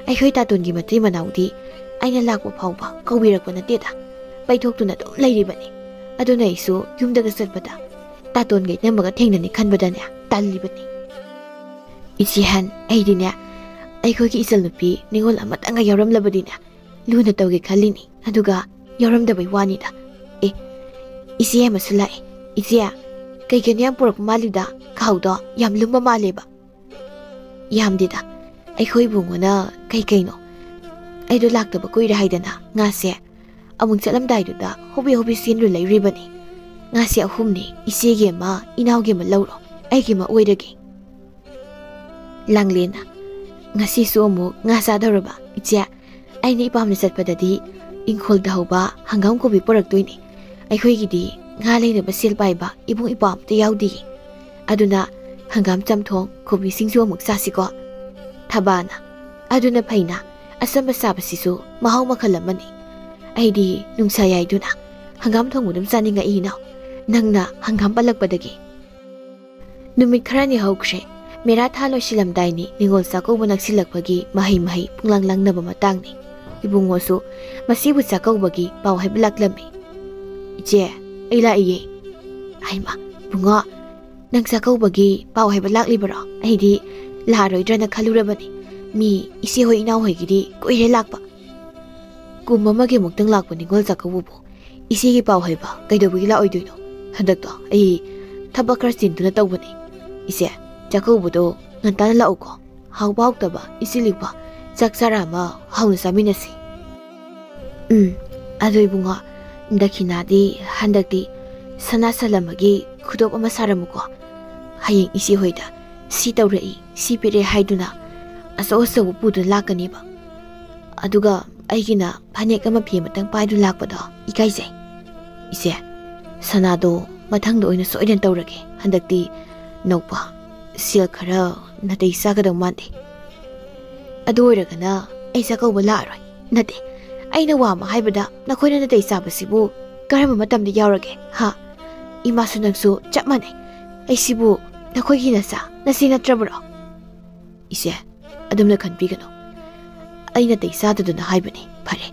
ꯑꯩꯈꯣꯏ ꯇꯥꯇꯣꯟꯒꯤ ꯃꯇꯩ ꯃꯅꯥꯎꯗꯤ ꯑꯩꯅ ꯂꯥꯛꯄ ꯐꯥꯎꯕ ꯀꯧꯕꯤꯔꯛꯄ ꯅꯠꯇꯦꯗ, ꯄꯩꯊꯣꯛꯇꯨꯅ ꯑꯗꯨꯝ ꯂꯩꯔꯤꯕꯅꯤ꯫ ꯑꯗꯨꯅ ꯑꯩꯁꯨ ꯌꯨꯝꯗꯒ ꯆꯠꯄꯗ ꯇꯥꯇꯣꯟꯒ ꯏꯅꯝꯃꯒ ꯊꯦꯡꯅꯅꯤ ꯈꯟꯕꯗꯅꯦ ꯇꯜꯂꯤꯕꯅꯤ꯫ ꯏꯆꯦꯍꯟ, ꯑꯩꯗꯤꯅꯦ, ꯑꯩꯈꯣꯏꯒꯤ ꯏꯆꯜꯅꯨꯄꯤ ꯅꯤꯉꯣꯜ ꯑꯃꯇꯪꯒ ꯌꯥꯎꯔꯝꯂꯕꯗꯤꯅꯦ ꯂꯨꯅ ꯇꯧꯒꯦ ꯈꯜꯂꯤꯅꯤ, ꯑꯗꯨꯒ ꯌꯥꯎꯔꯝꯗꯕꯩ ꯋꯥꯅꯤꯗ꯫ ꯑꯦ, ꯏꯆꯦ ꯑꯃꯁꯨ ꯂꯥꯛꯑꯦ꯫ ꯏꯆꯦ, ꯀꯩ ꯀꯩꯅꯣ ꯌꯥꯝ ꯄꯨꯔꯛꯄ ꯃꯥꯜꯂꯤꯗ, ꯈꯥꯎꯗꯣ ꯌꯥꯝ ꯂꯨꯝꯕ ꯃꯥꯜꯂꯦꯕ꯫ ꯌꯥꯝꯗꯦꯗ, ꯑꯩꯈꯣꯏ ꯏꯕꯨꯡꯉꯣꯅ ꯀꯩ ꯀꯩꯅꯣ, ꯑꯩꯗꯣ ꯂꯥꯛꯇꯕ ꯀꯨꯏꯔꯦ ꯍꯥꯏꯗꯅ ꯉꯥꯁꯦ ꯑꯃꯨꯛ ꯆꯠꯂꯝꯗꯥꯏꯗꯨꯗ ꯍꯣꯕꯦ ꯍꯣꯕꯦ ꯆꯦꯟꯗꯨ ꯂꯩꯔꯨꯔꯤꯕꯅꯤ꯫ ꯉꯥꯁꯦ ꯑꯍꯨꯝꯅꯤ, ꯏꯆꯦꯒꯤ ꯑꯃ, ꯏꯅꯥꯎꯒꯤ ꯑꯃ ꯂꯧꯔꯣ, ꯑꯩꯒꯤ ꯑꯃ ꯑꯣꯏꯔꯒꯦ꯫ ꯂꯥꯡꯂꯦꯟꯅ, ꯉꯁꯤꯁꯨ ꯑꯃꯨꯛ ꯉꯥ ꯆꯥꯗꯧꯔꯕ? ꯏꯆꯦ, ꯑꯩꯅ ꯏꯄꯥꯝꯗ ꯆꯠꯄꯗꯗꯤ ꯏꯪꯈꯣꯜꯗ ꯍꯧꯕ ꯍꯪꯒꯥꯝ ꯀꯣꯕꯤ ꯄꯨꯔꯛꯇꯣꯏꯅꯦ꯫ ꯑꯩꯈꯣꯏꯒꯤꯗꯤ ꯉꯥ ꯂꯩꯅꯕ ꯁꯦꯜ ꯄꯥꯏꯕ ꯏꯕꯨꯡ ꯏꯄ꯭ꯋꯥ ꯑꯝꯇ ꯌꯥꯎꯗꯤꯌꯦ꯫ ꯑꯗꯨꯅ ꯍꯪꯒꯥꯝ ꯆꯝꯊꯣꯡ, ꯀꯣꯕꯤ ꯁꯤꯡꯖꯨ ꯑꯃꯨꯛ ꯆꯥꯁꯤꯀꯣ꯫ ꯊꯕꯥꯅ, ꯑꯗꯨꯅ ꯐꯩꯅ, ꯑꯆꯝꯕ ꯆꯥꯕꯁꯤꯁꯨ ꯃꯍꯥꯎ ꯃꯈꯜ ꯑꯃꯅꯤ꯫ ꯑꯩꯗꯤ ꯅꯨꯡꯁꯥ ꯌꯥꯏꯗꯨꯅ ꯍꯪꯒꯥꯝ ꯊꯣꯡꯕ ꯑꯗꯨꯝ ꯆꯥꯅꯤꯡꯉꯛꯏꯅꯣ, ꯅꯪꯅ ꯍꯪꯒꯥꯝ ꯄꯜꯂꯛꯄꯗꯒꯤ꯫ ꯅꯨꯃꯤꯠ ꯈꯔꯅꯤ ꯍꯧꯈ꯭ꯔꯦ꯫ ꯃꯦꯔꯥ ꯊꯥ ꯂꯣꯏꯁꯤꯜꯂꯝꯗꯥꯏꯅꯤ, ꯅꯤꯉꯣꯜ ꯆꯥꯛꯀꯧꯕ ꯅꯛꯁꯤꯜꯂꯛꯄꯒꯤ ꯃꯍꯩ ꯃꯍꯩ ꯄꯨꯡꯂꯥꯡ ꯂꯥꯡꯅꯕ ꯃꯇꯥꯡꯅꯤ꯫ ꯏꯕꯨꯡꯉꯣꯁꯨ ꯃꯁꯤꯕꯨ ꯆꯥꯛꯀꯧꯕꯒꯤ ꯄꯥꯎ ꯍꯥꯏꯕ ꯂꯥꯛꯂꯝꯃꯤ꯫ "ꯏꯆꯦ, ꯑꯩ ꯂꯥꯛꯏꯌꯦ" ꯍꯥꯏꯃ꯫ "ꯏꯕꯨꯡꯉꯣ, ꯅꯪ ꯆꯥꯛꯀꯧꯕꯒꯤ ꯄꯥꯎ ꯍꯥꯏꯕ ꯂꯥꯛꯂꯤꯕꯔꯣ? ꯑꯩꯗꯤ ꯂꯥꯛꯑꯔꯣꯏꯗ꯭ꯔꯅ ꯈꯜꯂꯨꯔꯕꯅꯤ꯫ ꯃꯤ ꯏꯆꯦ ꯍꯣꯏ ꯏꯅꯥꯎ ꯍꯣꯏꯒꯤꯗꯤ ꯀꯨꯏꯔꯦ ꯂꯥꯛꯄ"꯫ "ꯀꯨꯝ ꯑꯃꯒꯤ ꯑꯃꯨꯛꯇꯪ ꯂꯥꯛꯄ ꯅꯤꯉꯣꯜ ꯆꯥꯛꯀꯧꯕꯕꯨ ꯏꯆꯦꯒꯤ ꯄꯥꯎ ꯍꯥꯏꯕ ꯀꯩꯗꯧꯕꯒꯤ ꯂꯥꯛꯑꯣꯏꯗꯣꯏꯅꯣ? ꯍꯟꯗꯛꯇꯣ ꯑꯩ ꯊꯕꯛ ꯈꯔ ꯆꯤꯟꯗꯨꯅ ꯇꯧꯕꯅꯤ꯫ ꯏꯆꯦ, ꯆꯥꯛꯀꯧꯕꯗꯣ ꯉꯟꯇꯥꯅ ꯂꯥꯛꯎꯀꯣ꯫ ꯍꯥꯎꯕ ꯍꯥꯎꯇꯕ ꯏꯆꯤꯜ ꯏꯄ꯭ꯋꯥ ꯆꯥꯛ ꯆꯔꯥ ꯑꯃ ꯍꯥꯎꯅ ꯆꯥꯃꯤꯟꯅꯁꯤ"꯫ "ꯎꯝ, ꯑꯗꯣ ꯏꯕꯨꯡꯉꯣ, ꯗꯈꯤꯅꯥꯗꯤ ꯍꯟꯗꯛꯇꯤ ꯁꯅꯥ ꯁꯂꯝꯃꯒꯤ ꯈꯨꯗꯣꯞ ꯑꯃ ꯁꯥꯔꯝꯃꯨꯀꯣ꯫ ꯍꯌꯦꯡ ꯏꯆꯦ ꯍꯣꯏꯗ ꯁꯤ ꯇꯧꯔꯛꯏ, ꯁꯤ ꯄꯤꯔꯛꯑꯦ ꯍꯥꯏꯗꯨꯅ ꯑꯆꯧ ꯑꯆꯧꯕ ꯄꯨꯗꯨꯅ ꯂꯥꯛꯀꯅꯦꯕ꯫ ꯑꯗꯨꯒ ꯑꯩꯒꯤꯅ ꯐꯅꯦꯛ ꯑꯃ ꯐꯤ ꯑꯃꯇꯪ ꯄꯥꯏꯗꯨꯅ ꯂꯥꯛꯄꯗꯣ ꯏꯀꯥꯏꯖꯩ"꯫ "ꯏꯆꯦ, ꯁꯅꯥꯗꯣ ꯃꯊꯪꯗ ꯑꯣꯏꯅ ꯁꯣꯏꯗꯅ ꯇꯧꯔꯒꯦ꯫ ꯍꯟꯗꯛꯇꯤ ꯅꯧꯄꯥ ꯁꯦꯜ ꯈꯔ ꯅꯥꯇꯩ ꯆꯥꯒꯗꯧ ꯃꯥꯟꯗꯦ꯫ ꯑꯗꯨ ꯑꯣꯏꯔꯒꯅ ꯑꯩ ꯆꯥꯛꯀꯧꯕ ꯂꯥꯛꯑꯔꯣꯏ꯫ ꯅꯠꯇꯦ, ꯑꯩꯅ ꯋꯥ ꯑꯃ ꯍꯥꯏꯕꯗ ꯅꯈꯣꯏꯅ ꯅꯥꯇꯩ ꯆꯥꯕꯁꯤꯕꯨ ꯀꯔꯝꯕ ꯃꯇꯝꯗ ꯌꯥꯎꯔꯒꯦ? ꯍꯥ? ꯏꯃꯥꯁꯨ ꯅꯪꯁꯨ ꯆꯞ ꯃꯥꯟꯅꯩ꯫ ꯑꯩꯁꯤꯕꯨ ꯅꯈꯣꯏꯒꯤ ꯅꯆꯥ, ꯅꯆꯦ ꯅꯠꯇ꯭ꯔꯕ꯭ꯔꯣ? ꯏꯆꯦ, ꯑꯗꯨꯝꯅ ꯈꯟꯕꯤꯒꯅꯨ꯫ ꯑꯩ ꯅꯥꯇꯩ ꯆꯥꯗꯗꯨꯅ ꯍꯥꯏꯕꯅꯤ꯫ ꯐꯔꯦ,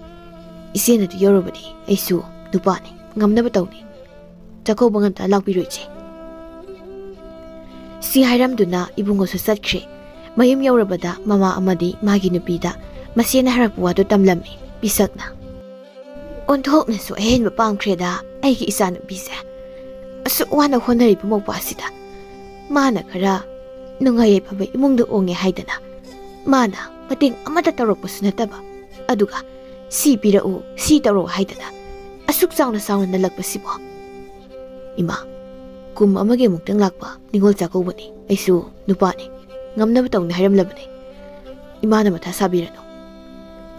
ꯏꯆꯦꯅ ꯑꯗꯨ ꯌꯧꯔꯕꯗꯤ ꯑꯩꯁꯨ ꯅꯨꯄꯥꯅꯤ, ꯉꯝꯅꯕ ꯇꯧꯅꯤ꯫ ꯆꯥꯛꯀꯧꯕ ꯉꯟꯇꯥ ꯂꯥꯛꯄꯤꯔꯣ, ꯏꯆꯦ꯫ ꯁꯤ ꯍꯥꯏꯔꯝꯗꯨꯅ ꯏꯕꯨꯡꯉꯣꯁꯨ ꯆꯠꯈ꯭ꯔꯦ꯫ ꯃꯌꯨꯝ ꯌꯧꯔꯕꯗ ꯃꯃꯥ ꯑꯃꯗꯤ ꯃꯥꯒꯤ ꯅꯨꯄꯤꯗ ꯃꯆꯦꯅ ꯍꯥꯏꯔꯛꯄ ꯋꯥꯗꯨ ꯇꯝꯂꯝꯃꯤ ꯄꯤꯁꯛꯅ꯫ "ꯑꯣꯟꯊꯣꯛꯅꯁꯨ ꯑꯍꯦꯟꯕ ꯄꯥꯝꯈ꯭ꯔꯦꯗ ꯑꯩꯒꯤ ꯏꯆꯥꯅꯨꯄꯤꯁꯦ꯫ ꯑꯁꯨꯛ ꯋꯥꯅ ꯍꯣꯠꯅꯔꯤꯕ ꯃꯧꯄ꯭ꯋꯥꯁꯤꯗ ꯃꯥꯅ ꯈꯔ ꯅꯨꯡꯉꯥꯏ ꯌꯥꯏꯐꯕ ꯏꯃꯨꯡꯗ ꯑꯣꯡꯉꯦ ꯍꯥꯏꯗꯅ ꯃꯥꯅ ꯃꯇꯦꯡ ꯑꯃꯠꯇ ꯇꯧꯔꯛꯄꯁꯨ ꯅꯠꯇꯕ, ꯑꯗꯨꯒ ꯁꯤ ꯄꯤꯔꯛꯎ, ꯁꯤ ꯇꯧꯔꯛꯎ ꯍꯥꯏꯗꯅ ꯑꯁꯨꯛ ꯆꯥꯎꯅ ꯆꯥꯎꯅ ꯅꯜꯂꯛꯄꯁꯤꯕꯣ?" ꯏꯃꯥ, ꯀꯨꯝ ꯑꯃꯒꯤ ꯑꯃꯨꯛꯇꯪ ꯂꯥꯛꯄ ꯅꯤꯉꯣꯜ ꯆꯥꯛꯀꯧꯕꯅꯤ꯫ ꯑꯩꯁꯨ ꯅꯨꯄꯥꯅꯤ, ꯉꯝꯅꯕ ꯇꯧꯅꯤ ꯍꯥꯏꯔꯝꯂꯕꯅꯤ꯫ ꯏꯃꯥꯅ ꯃꯊꯥ ꯁꯥꯕꯤꯔꯅꯨ꯫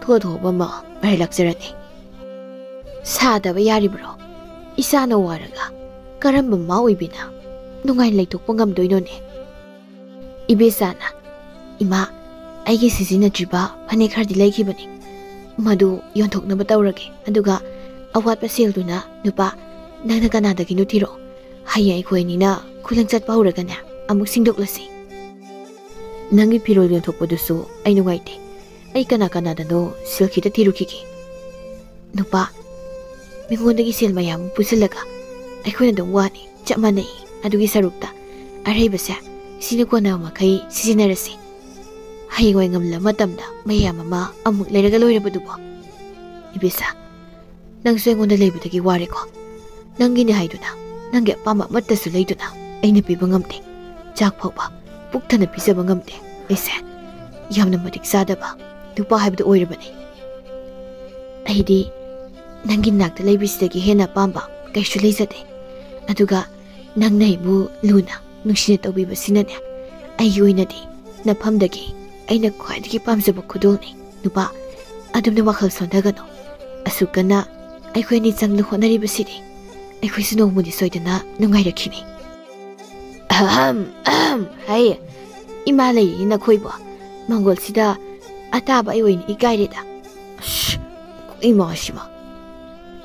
ꯊꯣꯛꯑ ꯊꯣꯛꯑꯕ ꯑꯃ ꯃꯔꯥꯏ ꯂꯥꯛꯆꯔꯅꯤ꯫ ꯁꯥꯗꯕ ꯌꯥꯔꯤꯕ꯭ꯔꯣ? ꯏꯆꯥꯅ ꯋꯥꯔꯒ ꯀꯔꯝꯕ ꯃꯃꯥ ꯑꯣꯏꯕꯤꯅ ꯅꯨꯡꯉꯥꯏꯅ ꯂꯩꯊꯣꯛꯄ ꯉꯝꯗꯣꯏꯅꯣꯅꯦ? ꯏꯕꯦꯆꯥꯅ, "ꯏꯃꯥ, ꯑꯩꯒꯤ ꯁꯤꯖꯤꯟꯅꯗ꯭ꯔꯤꯕ ꯐꯅꯦꯛ ꯈꯔꯗꯤ ꯂꯩꯈꯤꯕꯅꯤ꯫ ꯃꯗꯨ ꯌꯣꯟꯊꯣꯛꯅꯕ ꯇꯧꯔꯒꯦ꯫ ꯑꯗꯨꯒ ꯑꯋꯥꯠꯄ ꯁꯦꯜꯗꯨꯅ ꯅꯨꯄꯥ, ꯅꯪꯅ ꯀꯅꯥꯗꯒꯤꯅꯣ ꯊꯤꯔꯛꯑꯣ꯫ ꯍꯌꯦꯡ ꯑꯩꯈꯣꯏ ꯑꯅꯤꯅ ꯈꯨꯂꯪ ꯆꯠꯄ ꯍꯧꯔꯒꯅꯦ, ꯑꯃꯨꯛ ꯁꯤꯡꯗꯣꯛꯂꯁꯤ꯫ ꯅꯪꯒꯤ ꯐꯤꯔꯣꯜ ꯌꯣꯟꯊꯣꯛꯄꯗꯨꯁꯨ ꯑꯩ ꯅꯨꯡꯉꯥꯏꯇꯦ꯫ ꯑꯩ ꯀꯅꯥ ꯀꯅꯥꯗꯅꯣ ꯁꯦꯜ ꯈꯤꯇ ꯊꯤꯔꯨꯈꯤꯒꯦ꯫" ꯅꯨꯄꯥ, ꯃꯤꯉꯣꯟꯗꯒꯤ ꯁꯦꯜ ꯃꯌꯥꯝ ꯑꯃ ꯄꯨꯁꯤꯜꯂꯒ ꯑꯩꯈꯣꯏꯅ ꯑꯗꯨꯝ ꯋꯥꯅꯤ, ꯆꯞ ꯃꯥꯟꯅꯩ꯫ ꯑꯗꯨꯒꯤ ꯁꯔꯨꯛꯇ ꯑꯔꯩꯕꯁꯦ ꯁꯤꯅ ꯀꯣꯟꯅꯕ ꯃꯈꯩ ꯁꯤꯖꯤꯟꯅꯔꯁꯤ꯫ ꯍꯌꯦꯡꯋꯥꯏ ꯉꯝꯂꯕ ꯃꯇꯝꯗ ꯃꯌꯥꯝ ꯑꯃ ꯑꯃꯨꯛ ꯂꯩꯔꯒ ꯂꯣꯏꯔꯕꯗꯨꯕꯨ꯫ ꯏꯕꯦꯆꯥ, ꯅꯪꯁꯨ ꯑꯩꯉꯣꯟꯗ ꯂꯩꯕꯗꯒꯤ ꯋꯥꯔꯦꯀꯣ꯫ ꯅꯪꯒꯤꯅꯦ ꯍꯥꯏꯗꯨꯅ ꯅꯪꯒꯤ ꯑꯄꯥꯝꯕ ꯑꯃꯠꯇꯁꯨ ꯂꯩꯗꯨꯅ ꯑꯩꯅ ꯄꯤꯕ ꯉꯝꯗꯦ꯫ ꯆꯥꯛ ꯐꯥꯎꯕ ꯄꯨꯛ ꯊꯟꯅ ꯄꯤꯖꯕ ꯉꯝꯗꯦ꯫ ꯑꯩꯁꯦ ꯌꯥꯝꯅ ꯃꯇꯤꯛ ꯆꯥꯗꯕ ꯅꯨꯄꯥ ꯍꯥꯏꯕꯗꯨ ꯑꯣꯏꯔꯕꯅꯤ꯫ ꯑꯩꯗꯤ ꯅꯪꯒꯤ ꯅꯥꯛꯇ ꯂꯩꯕꯁꯤꯗꯒꯤ ꯍꯦꯟꯅ ꯑꯄꯥꯝꯕ ꯀꯩꯁꯨ ꯂꯩꯖꯗꯦ꯫ ꯑꯗꯨꯒ ꯅꯪꯅ ꯑꯩꯕꯨ ꯂꯨꯅ ꯅꯨꯡꯁꯤꯅ ꯇꯧꯕꯤꯕꯁꯤꯅꯅꯦ, ꯑꯩꯒꯤ ꯑꯣꯏꯅꯗꯤ ꯅꯐꯝꯗꯒꯤ ꯑꯩꯅ ꯈ꯭ꯋꯥꯏꯗꯒꯤ ꯄꯥꯝꯖꯕ ꯈꯨꯗꯣꯜꯅꯤ꯫ ꯅꯨꯄꯥ, ꯑꯗꯨꯝꯅ ꯋꯥꯈꯜ ꯁꯣꯟꯊꯒꯅꯨ꯫ ꯑꯁꯨꯛ ꯀꯟꯅ ꯑꯩꯈꯣꯏ ꯑꯅꯤ ꯆꯪꯅ ꯍꯣꯠꯅꯔꯤꯕꯁꯤꯗꯤ ꯑꯩꯈꯣꯏꯁꯨ ꯅꯣꯡꯃꯗꯤ ꯁꯣꯏꯗꯅ ꯅꯨꯡꯉꯥꯏꯔꯛꯈꯤꯅꯤ꯫ ꯑꯍꯝ, ꯑꯍꯝ, ꯍꯩ, ꯏꯃꯥ ꯂꯩꯔꯤ ꯅꯈꯣꯏꯕꯣ? ꯃꯪꯒꯣꯜꯁꯤꯗ ꯑꯇꯥꯕ ꯑꯩ ꯑꯣꯏꯅ ꯏꯀꯥꯏꯔꯦꯗ꯫ ꯑꯁ, ꯏꯃꯥꯁꯤꯃ꯫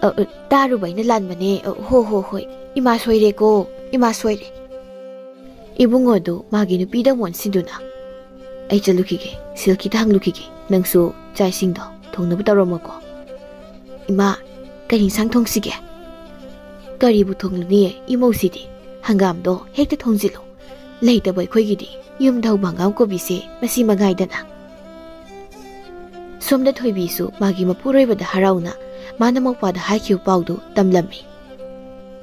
ꯑ, ꯑ, ꯇꯥꯔꯨꯕ ꯑꯩꯅ ꯂꯥꯟꯕꯅꯦ꯫ ꯑ, ꯍꯣ, ꯍꯣ, ꯍꯣꯏ꯫ ꯏꯃꯥ ꯁꯣꯏꯔꯦꯀꯣ, ꯏꯃꯥ ꯁꯣꯏꯔꯦ꯫ ꯏꯕꯨꯡꯉꯣꯗꯨ ꯃꯥꯒꯤ ꯅꯨꯄꯤꯗ ꯑꯃꯨꯛ ꯑꯣꯟꯁꯤꯟꯗꯨꯅ, "ꯑꯩ ꯆꯠꯂꯨꯈꯤꯒꯦ, ꯁꯤꯜ ꯈꯤꯇ ꯍꯪꯂꯨꯈꯤꯒꯦ꯫ ꯅꯪꯁꯨ ꯆꯥꯛ ꯏꯁꯤꯡꯗꯣ ꯊꯣꯡꯅꯕ ꯇꯧꯔꯝꯃꯣꯀꯣ꯫" "ꯏꯃꯥ, ꯀꯔꯤ ꯏꯟꯁꯥꯡ ꯊꯣꯡꯁꯤꯒꯦ?" "ꯀꯔꯤꯕꯨ ꯊꯣꯡꯂꯨꯅꯤ, ꯏꯃꯧꯁꯤꯗꯤ꯫ ꯍꯪꯒꯥꯝꯗꯣ ꯍꯦꯛꯇ ꯊꯣꯡꯖꯤꯜꯂꯨ꯫ ꯂꯩꯇꯕ ꯑꯩꯈꯣꯏꯒꯤꯗꯤ ꯌꯨꯝꯗ ꯍꯧꯕ ꯍꯪꯒꯥꯝ ꯀꯣꯕꯤꯁꯦ ꯃꯁꯤ ꯃꯉꯥꯏꯗꯅ꯫" ꯁꯣꯝꯗ ꯊꯣꯏꯕꯤꯁꯨ ꯃꯥꯒꯤ ꯃꯄꯨꯔꯣꯏꯕꯗ ꯍꯔꯥꯎꯅ ꯃꯥꯅ ꯃꯧꯄꯥꯗ ꯍꯥꯏꯈꯤꯕ ꯄꯥꯎꯗꯨ ꯇꯝꯂꯝꯃꯤ꯫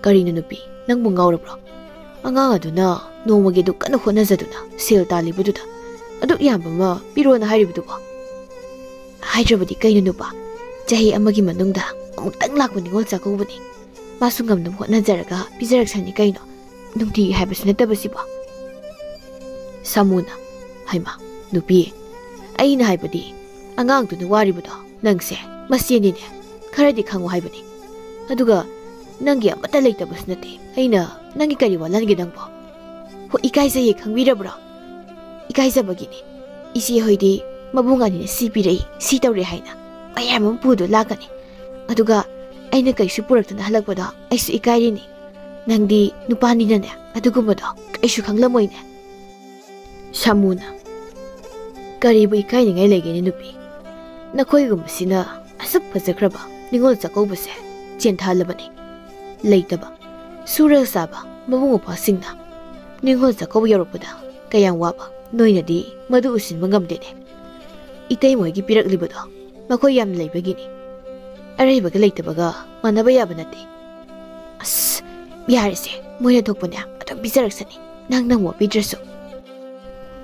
"ꯀꯔꯤꯅꯣ ꯅꯨꯄꯤ, ꯅꯪꯕꯨ ꯉꯥꯎꯔꯕ꯭ꯔꯣ? ꯑꯉꯥꯡ ꯑꯗꯨꯅ ꯅꯣꯡꯃꯒꯤ ꯑꯗꯨ ꯀꯟꯅ ꯍꯣꯠꯅꯖꯗꯨꯅ ꯁꯦꯜ ꯇꯥꯜꯂꯤꯕꯗꯨꯗ ꯑꯗꯨꯛ ꯌꯥꯝꯕ ꯑꯃ ꯄꯤꯔꯣꯅ ꯍꯥꯏꯔꯤꯕꯗꯨꯕꯣ?" "ꯍꯥꯏꯗ꯭ꯔꯕꯗꯤ ꯀꯩꯅꯣ ꯅꯨꯄꯥ? ꯆꯍꯤ ꯑꯃꯒꯤ ꯃꯅꯨꯡꯗ ꯑꯃꯨꯛꯇꯪ ꯂꯥꯛꯄ ꯅꯤꯉꯣꯜ ꯆꯥꯛꯀꯧꯕꯅꯤ꯫ ꯃꯥꯁꯨ ꯉꯝꯅꯕ ꯍꯣꯠꯅꯖꯔꯒ ꯄꯤꯖꯔꯛꯁꯅꯤ ꯀꯩꯅꯣ꯫ ꯅꯨꯡꯇꯤꯒꯤ ꯍꯥꯏꯕꯁꯨ ꯅꯠꯇꯕꯁꯤꯕꯣ꯫" ꯁꯥꯃꯨꯅ, "ꯍꯩꯃꯥ, ꯅꯨꯄꯤ, ꯑꯩꯅ ꯍꯥꯏꯕꯗꯤ ꯑꯉꯥꯡꯗꯨꯅ ꯋꯥꯔꯤꯕꯗꯣ ꯅꯪꯁꯦ ꯃꯁꯦꯅꯤꯅꯦ꯫ ꯈꯔꯗꯤ ꯈꯪꯉꯨ ꯍꯥꯏꯕꯅꯤ꯫ ꯑꯗꯨꯒ ꯅꯪꯒꯤ ꯑꯃꯠꯇ ꯂꯩꯇꯕꯁꯨ ꯅꯠꯇꯦ꯫ ꯑꯩꯅ ꯅꯪꯒꯤ ꯀꯔꯤ ꯋꯥꯠꯍꯟꯒꯦ ꯅꯪꯕꯣ? ꯍꯣ, ꯏꯀꯥꯏꯖꯩꯌꯦ ꯈꯪꯕꯤꯔꯕ꯭ꯔꯣ? ꯏꯀꯥꯏꯖꯕꯒꯤꯅꯤ꯫ ꯏꯆꯦ ꯍꯣꯏꯗꯤ ꯃꯕꯨꯡ ꯑꯅꯤꯅ ꯁꯤ ꯄꯤꯔꯛꯏ, ꯁꯤ ꯇꯧꯔꯦ ꯍꯥꯏꯅ ꯃꯌꯥꯝ ꯑꯃ ꯄꯨꯗꯨ ꯂꯥꯛꯀꯅꯤ꯫ ꯑꯗꯨꯒ ꯑꯩꯅ ꯀꯩꯁꯨ ꯄꯨꯔꯛꯇꯅ ꯍꯜꯂꯛꯄꯗꯣ ꯑꯩꯁꯨ ꯏꯀꯥꯏꯔꯤꯅꯤ꯫ ꯅꯪꯗꯤ ꯅꯨꯄꯥꯅꯤꯅꯅꯦ ꯑꯗꯨꯒꯨꯝꯕꯗꯣ ꯀꯩꯁꯨ ꯈꯪꯂꯝꯃꯣꯏꯅꯦ꯫" ꯁꯥꯃꯨꯅ, "ꯀꯔꯤꯕꯨ ꯏꯀꯥꯏꯅꯤꯡꯉꯥꯏ ꯂꯩꯒꯦꯅꯦ ꯅꯨꯄꯤ? ꯅꯈꯣꯏꯒꯨꯝꯕꯁꯤꯅ ꯑꯁꯨꯛ ꯐꯖꯈ꯭ꯔꯕ ꯅꯤꯉꯣꯜ ꯆꯥꯛꯀꯧꯕꯁꯦ ꯆꯦꯟꯊꯍꯜꯂꯕꯅꯤ꯫ ꯂꯩꯇꯕ, ꯁꯨꯔꯒ ꯆꯥꯕ ꯃꯕꯨꯡ ꯃꯧꯄ꯭ꯋꯥꯁꯤꯡꯅ ꯅꯤꯉꯣꯜ ꯆꯥꯛꯀꯧꯕ ꯌꯧꯔꯛꯄꯗ ꯀꯌꯥꯝ ꯋꯥꯕ ꯅꯣꯏꯅꯗꯤ ꯃꯗꯨ ꯎꯁꯤꯟꯕ ꯉꯝꯗꯦꯅꯦ꯫ ꯏꯇꯩꯃꯣꯏꯒꯤ ꯄꯤꯔꯛꯂꯤꯕꯗꯣ ꯃꯈꯣꯏ ꯌꯥꯝꯅ ꯂꯩꯕꯒꯤꯅꯤ꯫ ꯑꯔꯩꯕꯒ ꯂꯩꯇꯕꯒ ꯃꯥꯟꯅꯕ ꯌꯥꯕ ꯅꯠꯇꯦ꯫ ꯑꯁ, ꯌꯥꯔꯦꯁꯦ, ꯃꯣꯏꯅ ꯊꯣꯛꯄꯅꯦ ꯑꯗꯨꯝ ꯄꯤꯖꯔꯛꯁꯅꯤ, ꯅꯪꯅ ꯃꯣꯠꯄꯤꯗ꯭ꯔꯁꯨ꯫"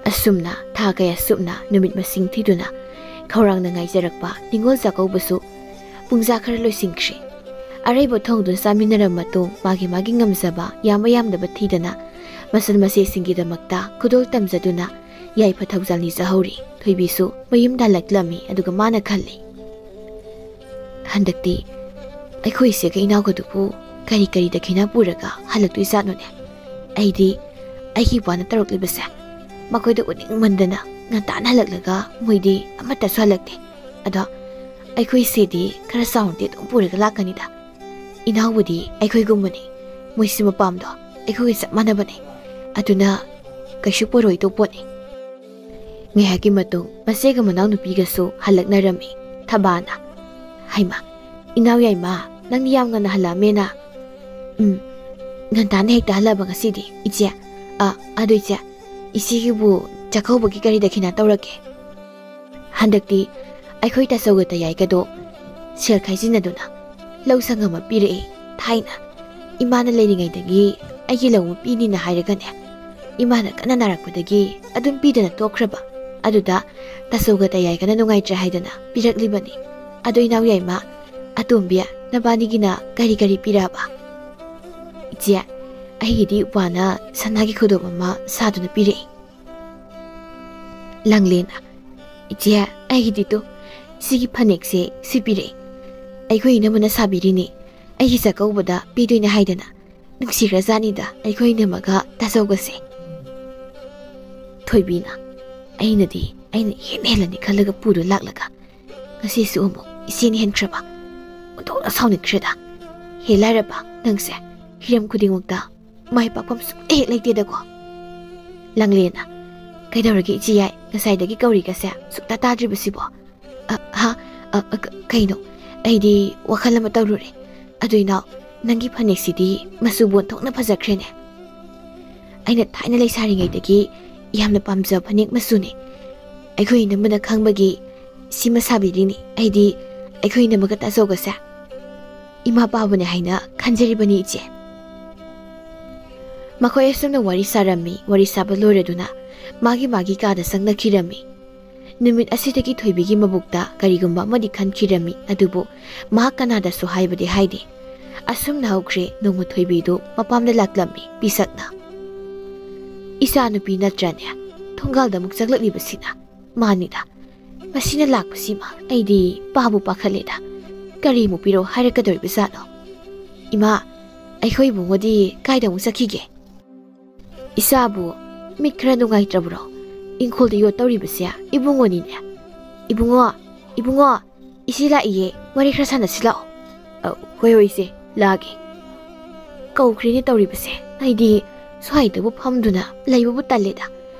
ꯑꯁꯨꯝꯅ ꯊꯥ ꯀꯌꯥ ꯆꯨꯞꯅ ꯅꯨꯃꯤꯠ ꯃꯁꯤꯡ ꯊꯤꯗꯨꯅ ꯈꯧꯔꯥꯡꯅ ꯉꯥꯏꯖꯔꯛꯄ ꯅꯤꯉꯣꯜ ꯆꯥꯛꯀꯧꯕꯁꯨ ꯄꯨꯡꯖꯥ ꯈꯔ ꯂꯣꯏꯁꯤꯟꯈ꯭ꯔꯦ꯫ ꯑꯔꯩꯕ ꯊꯣꯡꯗꯨꯅ ꯆꯥꯃꯤꯟꯅꯔꯕ ꯃꯇꯨꯡ ꯃꯥꯒꯤ ꯃꯥꯒꯤ ꯉꯝꯖꯕ ꯌꯥꯝꯕ ꯌꯥꯝꯗꯕ ꯊꯤꯗꯅ ꯃꯆꯜ ꯃꯆꯦꯁꯤꯡꯒꯤꯗꯃꯛꯇ ꯈꯨꯗꯣꯜ ꯇꯝꯖꯗꯨꯅ ꯌꯥꯏꯐ ꯊꯧꯖꯥꯜ ꯅꯤꯖꯍꯧꯔꯤ꯫ ꯊꯣꯏꯕꯤꯁꯨ ꯃꯌꯨꯝꯗ ꯍꯜꯂꯛꯂꯝꯃꯤ꯫ ꯑꯗꯨꯒ ꯃꯥꯅ ꯈꯜꯂꯤ, "ꯍꯟꯗꯛꯇꯤ ꯑꯩꯈꯣꯏ ꯏꯆꯦꯒ ꯏꯅꯥꯎꯒꯗꯨꯕꯨ ꯀꯔꯤ ꯀꯔꯤ ꯗꯈꯤꯅꯥ ꯄꯨꯔꯒ ꯍꯜꯂꯛꯇꯣꯏꯖꯥꯠꯅꯣꯅꯦ? ꯑꯩꯗꯤ ꯑꯩꯒꯤ ꯏꯄꯥꯅ ꯇꯧꯔꯛꯂꯤꯕꯁꯦ ꯃꯈꯣꯏꯗ ꯎꯅꯤꯡꯃꯟꯗꯅ ꯉꯟꯇꯥꯅ ꯍꯜꯂꯛꯂꯒ ꯃꯣꯏꯗꯤ ꯑꯃꯠꯇꯁꯨ ꯍꯜꯂꯛꯇꯦ꯫ ꯑꯗꯣ ꯑꯩꯈꯣꯏ ꯏꯆꯦꯗꯤ ꯈꯔ ꯆꯥꯎꯅꯗꯤ ꯑꯗꯨꯝ ꯄꯨꯔꯒ ꯂꯥꯛꯀꯅꯤꯗ꯫ ꯏꯅꯥꯎꯕꯨꯗꯤ ꯑꯩꯈꯣꯏꯒꯨꯝꯕꯅꯤ꯫ ꯃꯣꯏꯁꯨ ꯃꯄꯥꯝꯗꯣ ꯑꯩꯈꯣꯏꯒ ꯆꯞ ꯃꯥꯟꯅꯕꯅꯤ꯫ ꯑꯗꯨꯅ ꯀꯩꯁꯨ ꯄꯨꯔꯣꯏꯗꯧ ꯄꯣꯠꯅꯤ꯫ ꯉꯥꯏꯍꯥꯛꯀꯤ ꯃꯇꯨꯡ ꯃꯆꯦꯒ ꯃꯅꯥꯎꯅꯨꯄꯤꯒꯁꯨ ꯍꯜꯂꯛꯅꯔꯝꯃꯤ꯫ ꯊꯕꯥꯅ, "ꯍꯩꯃꯥ, ꯏꯅꯥꯎ ꯌꯥꯏꯃ, ꯅꯪꯗꯤ ꯌꯥꯝ ꯉꯟꯅ ꯍꯜꯂꯛꯑꯝꯃꯦꯅ?" "ꯎꯝ, ꯉꯟꯇꯥꯅ ꯍꯦꯛꯇ ꯍꯜꯂꯛꯑꯕ ꯉꯁꯤꯗꯤ, ꯏꯆꯦ꯫ ꯑ, ꯑꯗꯨ ꯏꯆꯦ, ꯏꯆꯦꯒꯤꯕꯨ ꯆꯥꯛꯀꯧꯕꯒꯤ ꯀꯔꯤ ꯗꯈꯤꯅꯥ ꯇꯧꯔꯛꯀꯦ?" ꯍꯟꯗꯛꯇꯤ ꯑꯩꯈꯣꯏ ꯇꯥꯆꯧꯒ ꯇꯌꯥꯏꯒꯗꯣ ꯁꯦꯜ ꯈꯥꯏꯖꯤꯟꯅꯗꯨꯅ ꯂꯧ ꯁꯪꯒꯝ ꯑꯃ ꯄꯤꯔꯛꯏ꯫ ꯊꯥꯏꯅ ꯏꯃꯥꯅ ꯂꯩꯔꯤꯉꯩꯗꯒꯤ ꯑꯩꯒꯤ ꯂꯧ ꯄꯤꯅꯤꯅ ꯍꯥꯏꯔꯒꯅꯦ, ꯏꯃꯥꯅ ꯀꯟꯅ ꯅꯥꯔꯛꯄꯗꯒꯤ ꯑꯗꯨꯝ ꯄꯤꯗꯅ ꯇꯣꯛꯈ꯭ꯔꯕ꯫ ꯑꯗꯨꯗ ꯇꯥꯆꯧꯒ ꯇꯌꯥꯏꯒꯅ ꯅꯨꯡꯉꯥꯏꯇ꯭ꯔꯦ ꯍꯥꯏꯗꯅ ꯄꯤꯔꯛꯂꯤꯕꯅꯤ꯫ ꯑꯗꯣ ꯏꯅꯥꯎ ꯌꯥꯏꯃ, ꯑꯇꯣꯝꯕꯤ, ꯅꯕꯥꯅꯤꯒꯤꯅ ꯀꯔꯤ ꯀꯔꯤ ꯄꯤꯔꯛꯑꯕ? "ꯏꯆꯦ, ꯑꯩꯒꯤꯗꯤ ꯏꯄ꯭ꯋꯥꯅ ꯁꯅꯥꯒꯤ ꯈꯨꯗꯣꯞ ꯑꯃ ꯁꯥꯗꯨꯅ ꯄꯤꯔꯛꯏ꯫" ꯂꯥꯡꯂꯦꯟꯅ, "ꯏꯆꯦ, ꯑꯩꯒꯤꯗꯤ ꯇꯨ, ꯁꯤꯒꯤ ꯐꯅꯦꯛꯁꯦ ꯁꯤ ꯄꯤꯔꯛꯏ꯫ ꯑꯩꯈꯣꯏ ꯏꯅꯝꯃꯅ ꯁꯥꯕꯤꯔꯤꯅꯤ꯫ ꯑꯩꯒꯤ ꯆꯥꯛꯀꯧꯕꯗ ꯄꯤꯗꯣꯏꯅꯦ ꯍꯥꯏꯗꯅ꯫ ꯅꯨꯡꯁꯤꯈ꯭ꯔꯖꯥꯠꯅꯤꯗ ꯑꯩꯈꯣꯏ ꯏꯅꯝꯃꯒ ꯇꯥꯆꯧꯒꯁꯦ꯫" ꯊꯣꯏꯕꯤꯅ, "ꯑꯩꯅꯗꯤ ꯑꯩꯅ ꯏꯍꯦꯟ ꯍꯦꯜꯂꯅꯤ ꯈꯜꯂꯒ ꯄꯨꯔ ꯂꯥꯛꯂꯒ ꯉꯁꯤꯁꯨ ꯑꯃꯨꯛ ꯏꯆꯦꯅ ꯍꯦꯟꯈ꯭ꯔꯕ꯫ ꯑꯣꯟꯊꯣꯛꯅ ꯁꯥꯎꯅꯤꯡꯈ꯭ꯔꯦꯗ꯫ ꯍꯦ ꯂꯥꯏꯔꯕ, ꯅꯪꯁꯦ ꯍꯤꯔꯝ ꯈꯨꯗꯤꯡꯃꯛꯇ ꯃꯥꯏ ꯄꯥꯛꯐꯝ ꯁꯨꯡꯂꯩ ꯍꯦꯛ ꯂꯩꯇꯦꯗꯀꯣ꯫" ꯂꯥꯡꯂꯦꯟꯅ, "ꯀꯩꯗꯧꯔꯒꯦ ꯏꯆꯦ ꯌꯥꯏ, ꯉꯁꯥꯏꯗꯒꯤ ꯀꯧꯔꯤꯒꯁꯦ ꯁꯨꯛꯇꯥ ꯇꯥꯗ꯭ꯔꯤꯕꯁꯤꯕꯣ?" "ꯑ, ꯍꯥ? ꯑ, ꯑ, ꯀ-, ꯀꯩꯅꯣ? ꯑꯩꯗꯤ ꯋꯥꯈꯜ ꯑꯃ ꯇꯧꯔꯨꯔꯦ꯫ ꯑꯗꯨ ꯏꯅꯥꯎ, ꯅꯪꯒꯤ ꯐꯅꯦꯛꯁꯤꯗꯤ ꯃꯆꯨꯕꯨ ꯑꯣꯟꯊꯣꯛꯅ ꯐꯖꯈ꯭ꯔꯦꯅꯦ꯫ ꯑꯩꯅ ꯊꯥꯏꯅ ꯂꯩꯁꯥꯔꯤꯉꯩꯗꯒꯤ ꯌꯥꯝꯅ ꯄꯥꯝꯖꯕ ꯐꯅꯦꯛ ꯃꯆꯨꯅꯦ꯫ ꯑꯩꯈꯣꯏ ꯏꯅꯝꯃꯅ ꯈꯪꯕꯒꯤ ꯁꯤꯃ ꯁꯥꯕꯤꯔꯤꯅꯤ꯫ ꯑꯩꯗꯤ ꯑꯩꯈꯣꯏ ꯏꯅꯝꯃꯒ ꯇꯥꯆꯧꯒꯁꯦ ꯏꯃꯥ ꯄꯥꯕꯅꯦ ꯍꯥꯏꯅ ꯈꯟꯖꯔꯤꯕꯅꯤ, ꯏꯆꯦ꯫" ꯃꯈꯣꯏ ꯑꯁꯨꯝꯅ ꯋꯥꯔꯤ ꯁꯥꯔꯝꯃꯤ꯫ ꯋꯥꯔꯤ ꯁꯥꯕ ꯂꯣꯏꯔꯗꯨꯅ ꯃꯥꯒꯤ ꯃꯥꯒꯤ ꯀꯥꯗ ꯆꯪꯅꯈꯤꯔꯝꯃꯤ꯫ ꯅꯨꯃꯤꯠ ꯑꯁꯤꯗꯒꯤ ꯊꯣꯏꯕꯤꯒꯤ ꯃꯕꯨꯛꯇ ꯀꯔꯤꯒꯨꯝꯕ ꯑꯃꯗꯤ ꯈꯟꯈꯤꯔꯝꯃꯤ, ꯑꯗꯨꯕꯨ ꯃꯍꯥꯛ ꯀꯅꯥꯗꯁꯨ ꯍꯥꯏꯕꯗꯤ ꯍꯥꯏꯗꯦ꯫ ꯑꯁꯨꯝꯅ ꯍꯧꯈ꯭ꯔꯦ꯫ ꯅꯣꯡꯃ ꯊꯣꯏꯕꯤꯗꯨ ꯃꯄꯥꯝꯗ ꯂꯥꯛꯂꯝꯃꯤ꯫ ꯄꯤꯁꯛꯅ, "ꯏꯆꯥꯅꯨꯄꯤ ꯅꯠꯇ꯭ꯔꯅꯦ ꯊꯣꯡꯒꯥꯜꯗ ꯑꯃꯨꯛ ꯆꯪꯂꯛꯂꯤꯕꯁꯤꯅ?" "ꯃꯥꯅꯤꯗ꯫ ꯃꯁꯤꯅ ꯂꯥꯛꯄꯁꯤꯃ ꯑꯩꯗꯤ ꯄꯥꯕꯨ ꯄꯥꯈꯠꯂꯦꯗ꯫ ꯀꯔꯤꯃꯨꯛ ꯄꯤꯔꯣ ꯍꯥꯏꯔꯛꯀꯗꯧꯔꯤꯕꯖꯥꯠꯅꯣ? ꯏꯃꯥ, ꯑꯩꯈꯣꯏ ꯏꯕꯨꯡꯉꯣꯗꯤ ꯀꯥꯏꯗ ꯑꯃꯨꯛ ꯆꯠꯈꯤꯒꯦ?" "ꯏꯆꯥꯕꯨ ꯃꯤꯠ ꯈꯔ ꯅꯨꯡꯉꯥꯏꯇ꯭ꯔꯕ꯭ꯔꯣ? ꯏꯪꯈꯣꯜꯗ ꯌꯣꯠ ꯇꯧꯔꯤꯕꯁꯦ ꯏꯕꯨꯡꯉꯣꯅꯤꯅꯦ꯫ ꯏꯕꯨꯡꯉꯣ, ꯏꯕꯨꯡꯉꯣ, ꯏꯆꯦ ꯂꯥꯛꯏꯌꯦ, ꯋꯥꯔꯤ ꯈꯔ ꯁꯥꯟꯅꯁꯤ ꯂꯥꯛꯑꯣ꯫" "ꯑ, ꯍꯣꯏ, ꯍꯣꯏ, ꯏꯆꯦ, ꯂꯥꯛꯑꯒꯦ꯫" ꯀꯧꯈ꯭ꯔꯦꯅꯦ ꯇꯧꯔꯤꯕꯁꯦ꯫ ꯑꯩꯗꯤ ꯁ꯭ꯋꯥꯏꯗꯕꯨ ꯐꯝꯗꯨꯅ ꯂꯩꯕꯕꯨ ꯇꯜꯂꯦꯗ꯫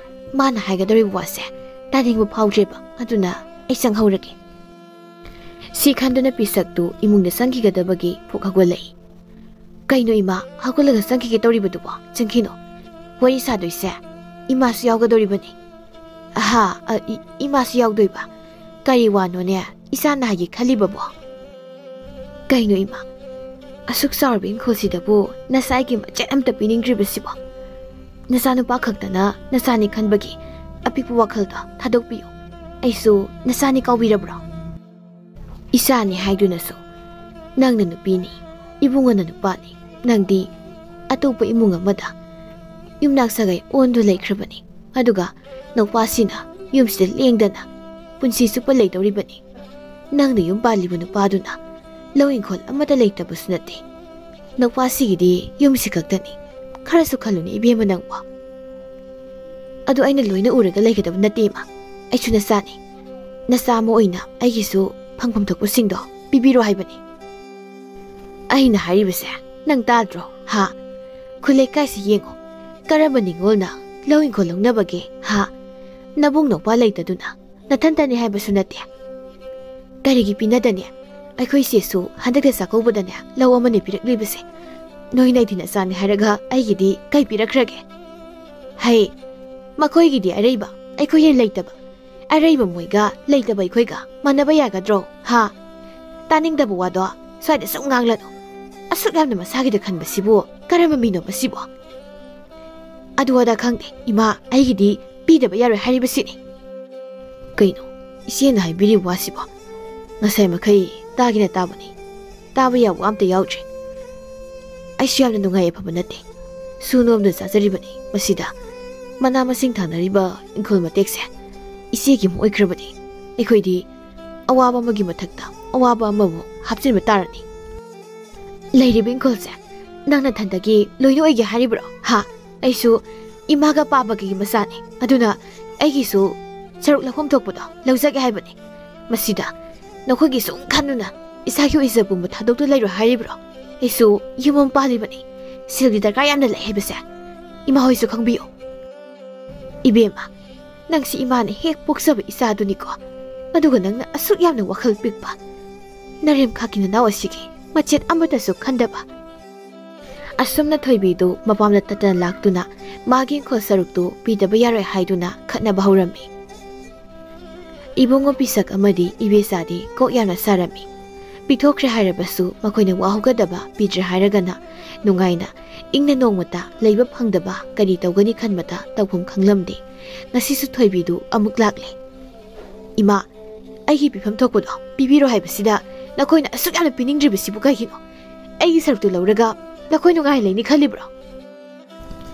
ꯃꯥꯅ ꯍꯥꯏꯒꯗꯧꯔꯤꯕ ꯋꯥꯁꯦ ꯇꯥꯅꯤꯡꯕ ꯐꯥꯎꯗ꯭ꯔꯦꯕ꯫ ꯑꯗꯨꯅ ꯑꯩ ꯆꯪꯍꯧꯔꯒꯦ꯫ ꯁꯤ ꯈꯟꯗꯨꯅ ꯄꯤꯁꯛꯇꯨ ꯏꯃꯨꯡꯗ ꯆꯪꯈꯤꯒꯗꯕꯒꯤ ꯐꯨꯛ ꯍꯧꯒꯠꯂꯛꯏ꯫ "ꯀꯩꯅꯣ ꯏꯃꯥ, ꯍꯧꯒꯠꯂꯒ ꯆꯪꯈꯤꯒꯦ ꯇꯧꯔꯤꯕꯗꯨꯕꯣ? ꯆꯪꯈꯤꯅꯣ꯫ ꯋꯥꯔꯤ ꯁꯥꯗꯣꯏꯁꯦ ꯏꯃꯥꯁꯨ ꯌꯥꯎꯒꯗꯧꯔꯤꯕꯅꯤ꯫" "ꯑꯍꯥ, ꯑ, ꯏ-, ꯏꯃꯥꯁꯨ ꯌꯥꯎꯗꯣꯏꯕ? ꯀꯔꯤ ꯋꯥꯅꯣꯅꯦ ꯏꯆꯥꯅ ꯍꯥꯏꯒꯦ ꯈꯜꯂꯤꯕꯕꯣ?" "ꯀꯩꯅꯣ ꯏꯃꯥ, ꯑꯁꯨꯛ ꯆꯥꯎꯔꯕ ꯏꯪꯈꯣꯜꯁꯤꯗꯕꯨ ꯅꯆꯥꯒꯤ ꯃꯆꯦꯠ ꯑꯝꯇ ꯄꯤꯅꯤꯡꯗ꯭ꯔꯤꯕꯁꯤꯕꯣ? ꯅꯆꯥꯅꯨꯄꯥ ꯈꯛꯇꯅ ꯅꯆꯥꯅꯤ ꯈꯟꯕꯒꯤ ꯑꯄꯤꯛꯄ ꯋꯥꯈꯜꯗꯣ ꯊꯥꯗꯣꯛꯄꯤꯌꯨ꯫ ꯑꯩꯁꯨ ꯅꯆꯥꯅꯤ ꯀꯥꯎꯕꯤꯔꯕ꯭ꯔꯣ? ꯏꯆꯥꯅꯤ ꯍꯥꯏꯗꯨꯅꯁꯨ ꯅꯪꯅ ꯅꯨꯄꯤꯅꯤ, ꯏꯕꯨꯡꯉꯣꯅ ꯅꯨꯄꯥꯅꯤ꯫ ꯅꯪꯗꯤ ꯑꯇꯣꯞꯄ ꯏꯃꯨꯡ ꯑꯃꯗ ꯌꯨꯝꯅꯥꯛ ꯁꯥꯒꯩ ꯑꯣꯟꯗꯨ ꯂꯩꯈ꯭ꯔꯕꯅꯤ꯫ ꯑꯗꯨꯒ ꯅꯨꯄꯥꯁꯤꯅ ꯌꯨꯝꯁꯤꯗ ꯂꯦꯡꯗꯅ ꯄꯨꯟꯁꯤ ꯆꯨꯞꯄ ꯂꯩꯗꯧꯔꯤꯕꯅꯤ꯫ ꯅꯪꯅ ꯌꯨꯝ ꯄꯥꯜꯂꯤꯕ ꯅꯨꯄꯥꯗꯨꯅ ꯂꯧ ꯏꯪꯈꯣꯜ ꯑꯃꯠꯇ ꯂꯩꯇꯕꯁꯨ ꯅꯠꯇꯦ꯫ ꯅꯨꯄꯥꯁꯤꯒꯤꯗꯤ ꯌꯨꯝꯁꯤ ꯈꯛꯇꯅꯤ꯫ ꯈꯔꯁꯨ ꯈꯜꯂꯨꯅꯦ ꯏꯕꯦꯝꯃ ꯅꯪꯕꯣ꯫ ꯑꯗꯨ ꯑꯩꯅ ꯂꯣꯏꯅ ꯎꯔꯒ ꯂꯩꯒꯗꯕ ꯅꯠꯇꯦ ꯏꯃꯥ꯫ ꯑꯩꯁꯨ ꯅꯆꯥꯅꯤ꯫ ꯅꯆꯥ ꯑꯃ ꯑꯣꯏꯅ ꯑꯩꯒꯤꯁꯨ ꯐꯪꯐꯝ ꯊꯣꯛꯄꯁꯤꯡꯗꯣ ꯄꯤꯕꯤꯔꯣ ꯍꯥꯏꯕꯅꯤ꯫" "ꯑꯩꯅ ꯍꯥꯏꯔꯤꯕꯁꯦ ꯅꯪ ꯇꯥꯗ꯭ꯔꯣ? ꯍꯥ? ꯈꯨꯜ ꯂꯩꯀꯥꯏꯁꯤ ꯌꯦꯡꯉꯣ꯫ ꯀꯔꯝꯕ ꯅꯤꯉꯣꯜꯅ ꯂꯧ ꯏꯪꯈꯣꯜ ꯂꯧꯅꯕꯒꯦ? ꯍꯥ? ꯅꯕꯨꯡ ꯅꯧꯄꯥ ꯂꯩꯇꯗꯨꯅ ꯅꯊꯟꯇꯅꯤ ꯍꯥꯏꯕꯁꯨ ꯅꯠꯇꯦ꯫ ꯀꯔꯤꯒꯤ ꯄꯤꯅꯗꯅꯤ? ꯑꯩꯈꯣꯏ ꯆꯦꯁꯨ ꯍꯟꯗꯛꯇ ꯆꯥꯛꯀꯧꯕꯗꯅꯦ ꯂꯧ ꯑꯃꯅꯤ ꯄꯤꯔꯛꯂꯤꯕꯁꯦ꯫ ꯅꯣꯏꯅ ꯑꯩꯗꯤ ꯅꯆꯥꯅꯤ ꯍꯥꯏꯔꯒ ꯑꯩꯒꯤꯗꯤ ꯀꯩ ꯄꯤꯔꯛꯈ꯭ꯔꯒꯦ? ꯍꯩ, ꯃꯈꯣꯏꯒꯤꯗꯤ ꯑꯔꯩꯕ, ꯑꯩꯈꯣꯏꯅ ꯂꯩꯇꯕ꯫ ꯑꯔꯩꯕ ꯃꯣꯏꯒ ꯂꯩꯇꯕ ꯑꯩꯈꯣꯏꯒ ꯃꯥꯟꯅꯕ ꯌꯥꯒꯗ꯭ꯔꯣ? ꯍꯥ? ꯇꯥꯅꯤꯡꯗꯕ ꯋꯥꯗꯣ ꯁ꯭ꯋꯥꯏꯗ ꯁꯨꯝ ꯉꯥꯡꯂꯅꯨ꯫ ꯑꯁꯨꯛ ꯌꯥꯝꯅ ꯃꯁꯥꯒꯤꯗ ꯈꯟꯕꯁꯤꯕꯨ ꯀꯔꯝꯕ ꯃꯤꯅꯣ ꯃꯁꯤꯕꯣ? ꯑꯗꯨ ꯑꯗꯥ ꯈꯪꯗꯦ, ꯏꯃꯥ, ꯑꯩꯒꯤꯗꯤ ꯄꯤꯗꯕ ꯌꯥꯔꯣꯏ ꯍꯥꯏꯔꯤꯕꯁꯤꯅꯤ꯫" "ꯀꯩꯅꯣ ꯏꯆꯦꯅ ꯍꯥꯏꯕꯤꯔꯤꯕ ꯋꯥꯁꯤꯕꯣ? ꯉꯁꯥꯏ ꯃꯈꯩ ꯇꯥꯒꯦꯅ ꯇꯥꯕꯅꯤ, ꯇꯥꯕ ꯌꯥꯕ ꯑꯝꯇ ꯌꯥꯎꯗ꯭ꯔꯦ꯫ ꯑꯩꯁꯨ ꯌꯥꯝꯅ ꯅꯨꯡꯉꯥꯏ ꯌꯥꯏꯐꯕ ꯅꯠꯇꯦ꯫ ꯁꯨ ꯅꯣꯝꯗꯨꯅ ꯆꯥꯖꯔꯤꯕꯅꯤ꯫ ꯃꯁꯤꯗ ꯃꯅꯥ ꯃꯁꯤꯡ ꯊꯥꯅꯔꯤꯕ ꯏꯪꯈꯣꯜ ꯃꯇꯦꯛꯁꯦ ꯏꯆꯦꯒꯤ ꯑꯃ ꯑꯣꯏꯈ꯭ꯔꯕꯗꯤ ꯑꯩꯈꯣꯏꯗꯤ ꯑꯋꯥꯕ ꯑꯃꯒꯤ ꯃꯊꯛꯇ ꯑꯋꯥꯕ ꯑꯃꯕꯨ ꯍꯥꯞꯆꯤꯟꯕ ꯇꯥꯔꯅꯤ꯫" "ꯂꯩꯔꯤꯕ ꯏꯪꯈꯣꯜꯁꯦ ꯅꯪ ꯅꯊꯟꯗꯒꯤ ꯂꯣꯏꯅ ꯑꯣꯏꯒꯦ ꯍꯥꯏꯔꯤꯕ꯭ꯔꯣ? ꯍꯥ? ꯑꯩꯁꯨ ꯏꯃꯥꯒ ꯄꯥꯕꯒꯤ ꯃꯆꯥꯅꯤ꯫ ꯑꯗꯨꯅ ꯑꯩꯒꯤꯁꯨ ꯁꯔꯨꯛ ꯂꯧꯐꯝ ꯊꯣꯛꯄꯗꯣ ꯂꯧꯖꯒꯦ ꯍꯥꯏꯕꯅꯤ꯫ ꯃꯁꯤꯗ ꯅꯈꯣꯏꯒꯤ ꯁꯨꯝ ꯈꯟꯗꯨꯅ ꯏꯁꯥꯒꯤ ꯑꯣꯏꯖ ꯄꯨꯝꯕ ꯊꯥꯗꯣꯛꯇꯨ ꯂꯩꯔꯣꯏ ꯍꯥꯏꯔꯤꯕ꯭ꯔꯣ? ꯑꯩꯁꯨ ꯌꯨꯝ ꯑꯃ ꯄꯥꯜꯂꯤꯕꯅꯤ꯫ ꯁꯦꯜꯒꯤ ꯗꯔꯀꯥꯔ ꯌꯥꯝꯅ ꯂꯩ ꯍꯥꯏꯕꯁꯦ ꯏꯃꯥ ꯍꯣꯏꯁꯨ ꯈꯪꯕꯤꯌꯨ꯫ ꯏꯕꯦꯝꯃ, ꯅꯪꯁꯤ ꯏꯃꯥꯅ ꯍꯦꯛ ꯄꯣꯛꯆꯕ ꯏꯆꯥꯗꯨꯅꯤꯀꯣ꯫ ꯑꯗꯨꯒ ꯅꯪꯅ ꯑꯁꯨꯛ ꯌꯥꯝꯅ ꯋꯥꯈꯜ ꯄꯤꯛꯄ ꯅꯔꯦꯝꯈꯥꯛꯀꯤ ꯅꯅꯥꯎ ꯑꯁꯤꯒꯤ ꯃꯆꯦꯠ ꯑꯃꯠꯇꯁꯨ ꯈꯟꯗꯕ꯫ ꯑꯁꯨꯝꯅ ꯊꯣꯏꯕꯤꯗꯨ ꯃꯄꯥꯝꯗ ꯇꯠꯇꯅ ꯂꯥꯛꯇꯨꯅ ꯃꯥꯒꯤ ꯏꯪꯈꯣꯜ ꯁꯔꯨꯛꯇꯨ ꯄꯤꯗꯕ ꯌꯥꯔꯣꯏ ꯍꯥꯏꯗꯨꯅ ꯈꯠꯅꯕ ꯍꯧꯔꯝꯃꯤ꯫ ꯏꯕꯨꯡꯉꯣ ꯄꯤꯁꯛ ꯑꯃꯗꯤ ꯏꯕꯦꯆꯥꯗꯤ ꯀꯣꯛ ꯌꯥꯝꯅ ꯁꯥꯔꯝꯃꯤ꯫ ꯄꯤꯊꯣꯛꯈ꯭ꯔꯦ ꯍꯥꯏꯔꯕꯁꯨ ꯃꯈꯣꯏꯅ ꯋꯥꯍꯧꯒꯗꯕ ꯄꯤꯗ꯭ꯔꯦ ꯍꯥꯏꯔꯒꯅ ꯅꯨꯡꯉꯥꯏꯅ ꯏꯪꯅ ꯅꯣꯡꯃꯇ ꯂꯩꯕ ꯐꯪꯗꯕ ꯀꯔꯤ ꯇꯧꯒꯅꯤ ꯈꯟꯕꯗ ꯇꯧꯐꯝ ꯈꯪꯂꯝꯗꯦ꯫ ꯉꯁꯤꯁꯨ ꯊꯣꯏꯕꯤꯗꯨ ꯑꯃꯨꯛ ꯂꯥꯛꯂꯦ꯫ "ꯏꯃꯥ, ꯑꯩꯒꯤ ꯄꯤꯐꯝ ꯊꯣꯛꯄꯗꯣ ꯄꯤꯕꯤꯔꯣ ꯍꯥꯏꯕꯁꯤꯗ ꯅꯈꯣꯏꯅ ꯑꯁꯨꯛ ꯌꯥꯝꯅ ꯄꯤꯅꯤꯡꯗ꯭ꯔꯤꯕꯁꯤꯕꯨ ꯀꯩꯒꯤꯅꯣ? ꯑꯩꯒꯤ ꯁꯔꯨꯛꯇꯨ ꯂꯧꯔꯒ ꯅꯈꯣꯏ ꯅꯨꯡꯉꯥꯏ ꯂꯩꯅꯤ ꯈꯜꯂꯤꯕ꯭ꯔꯣ?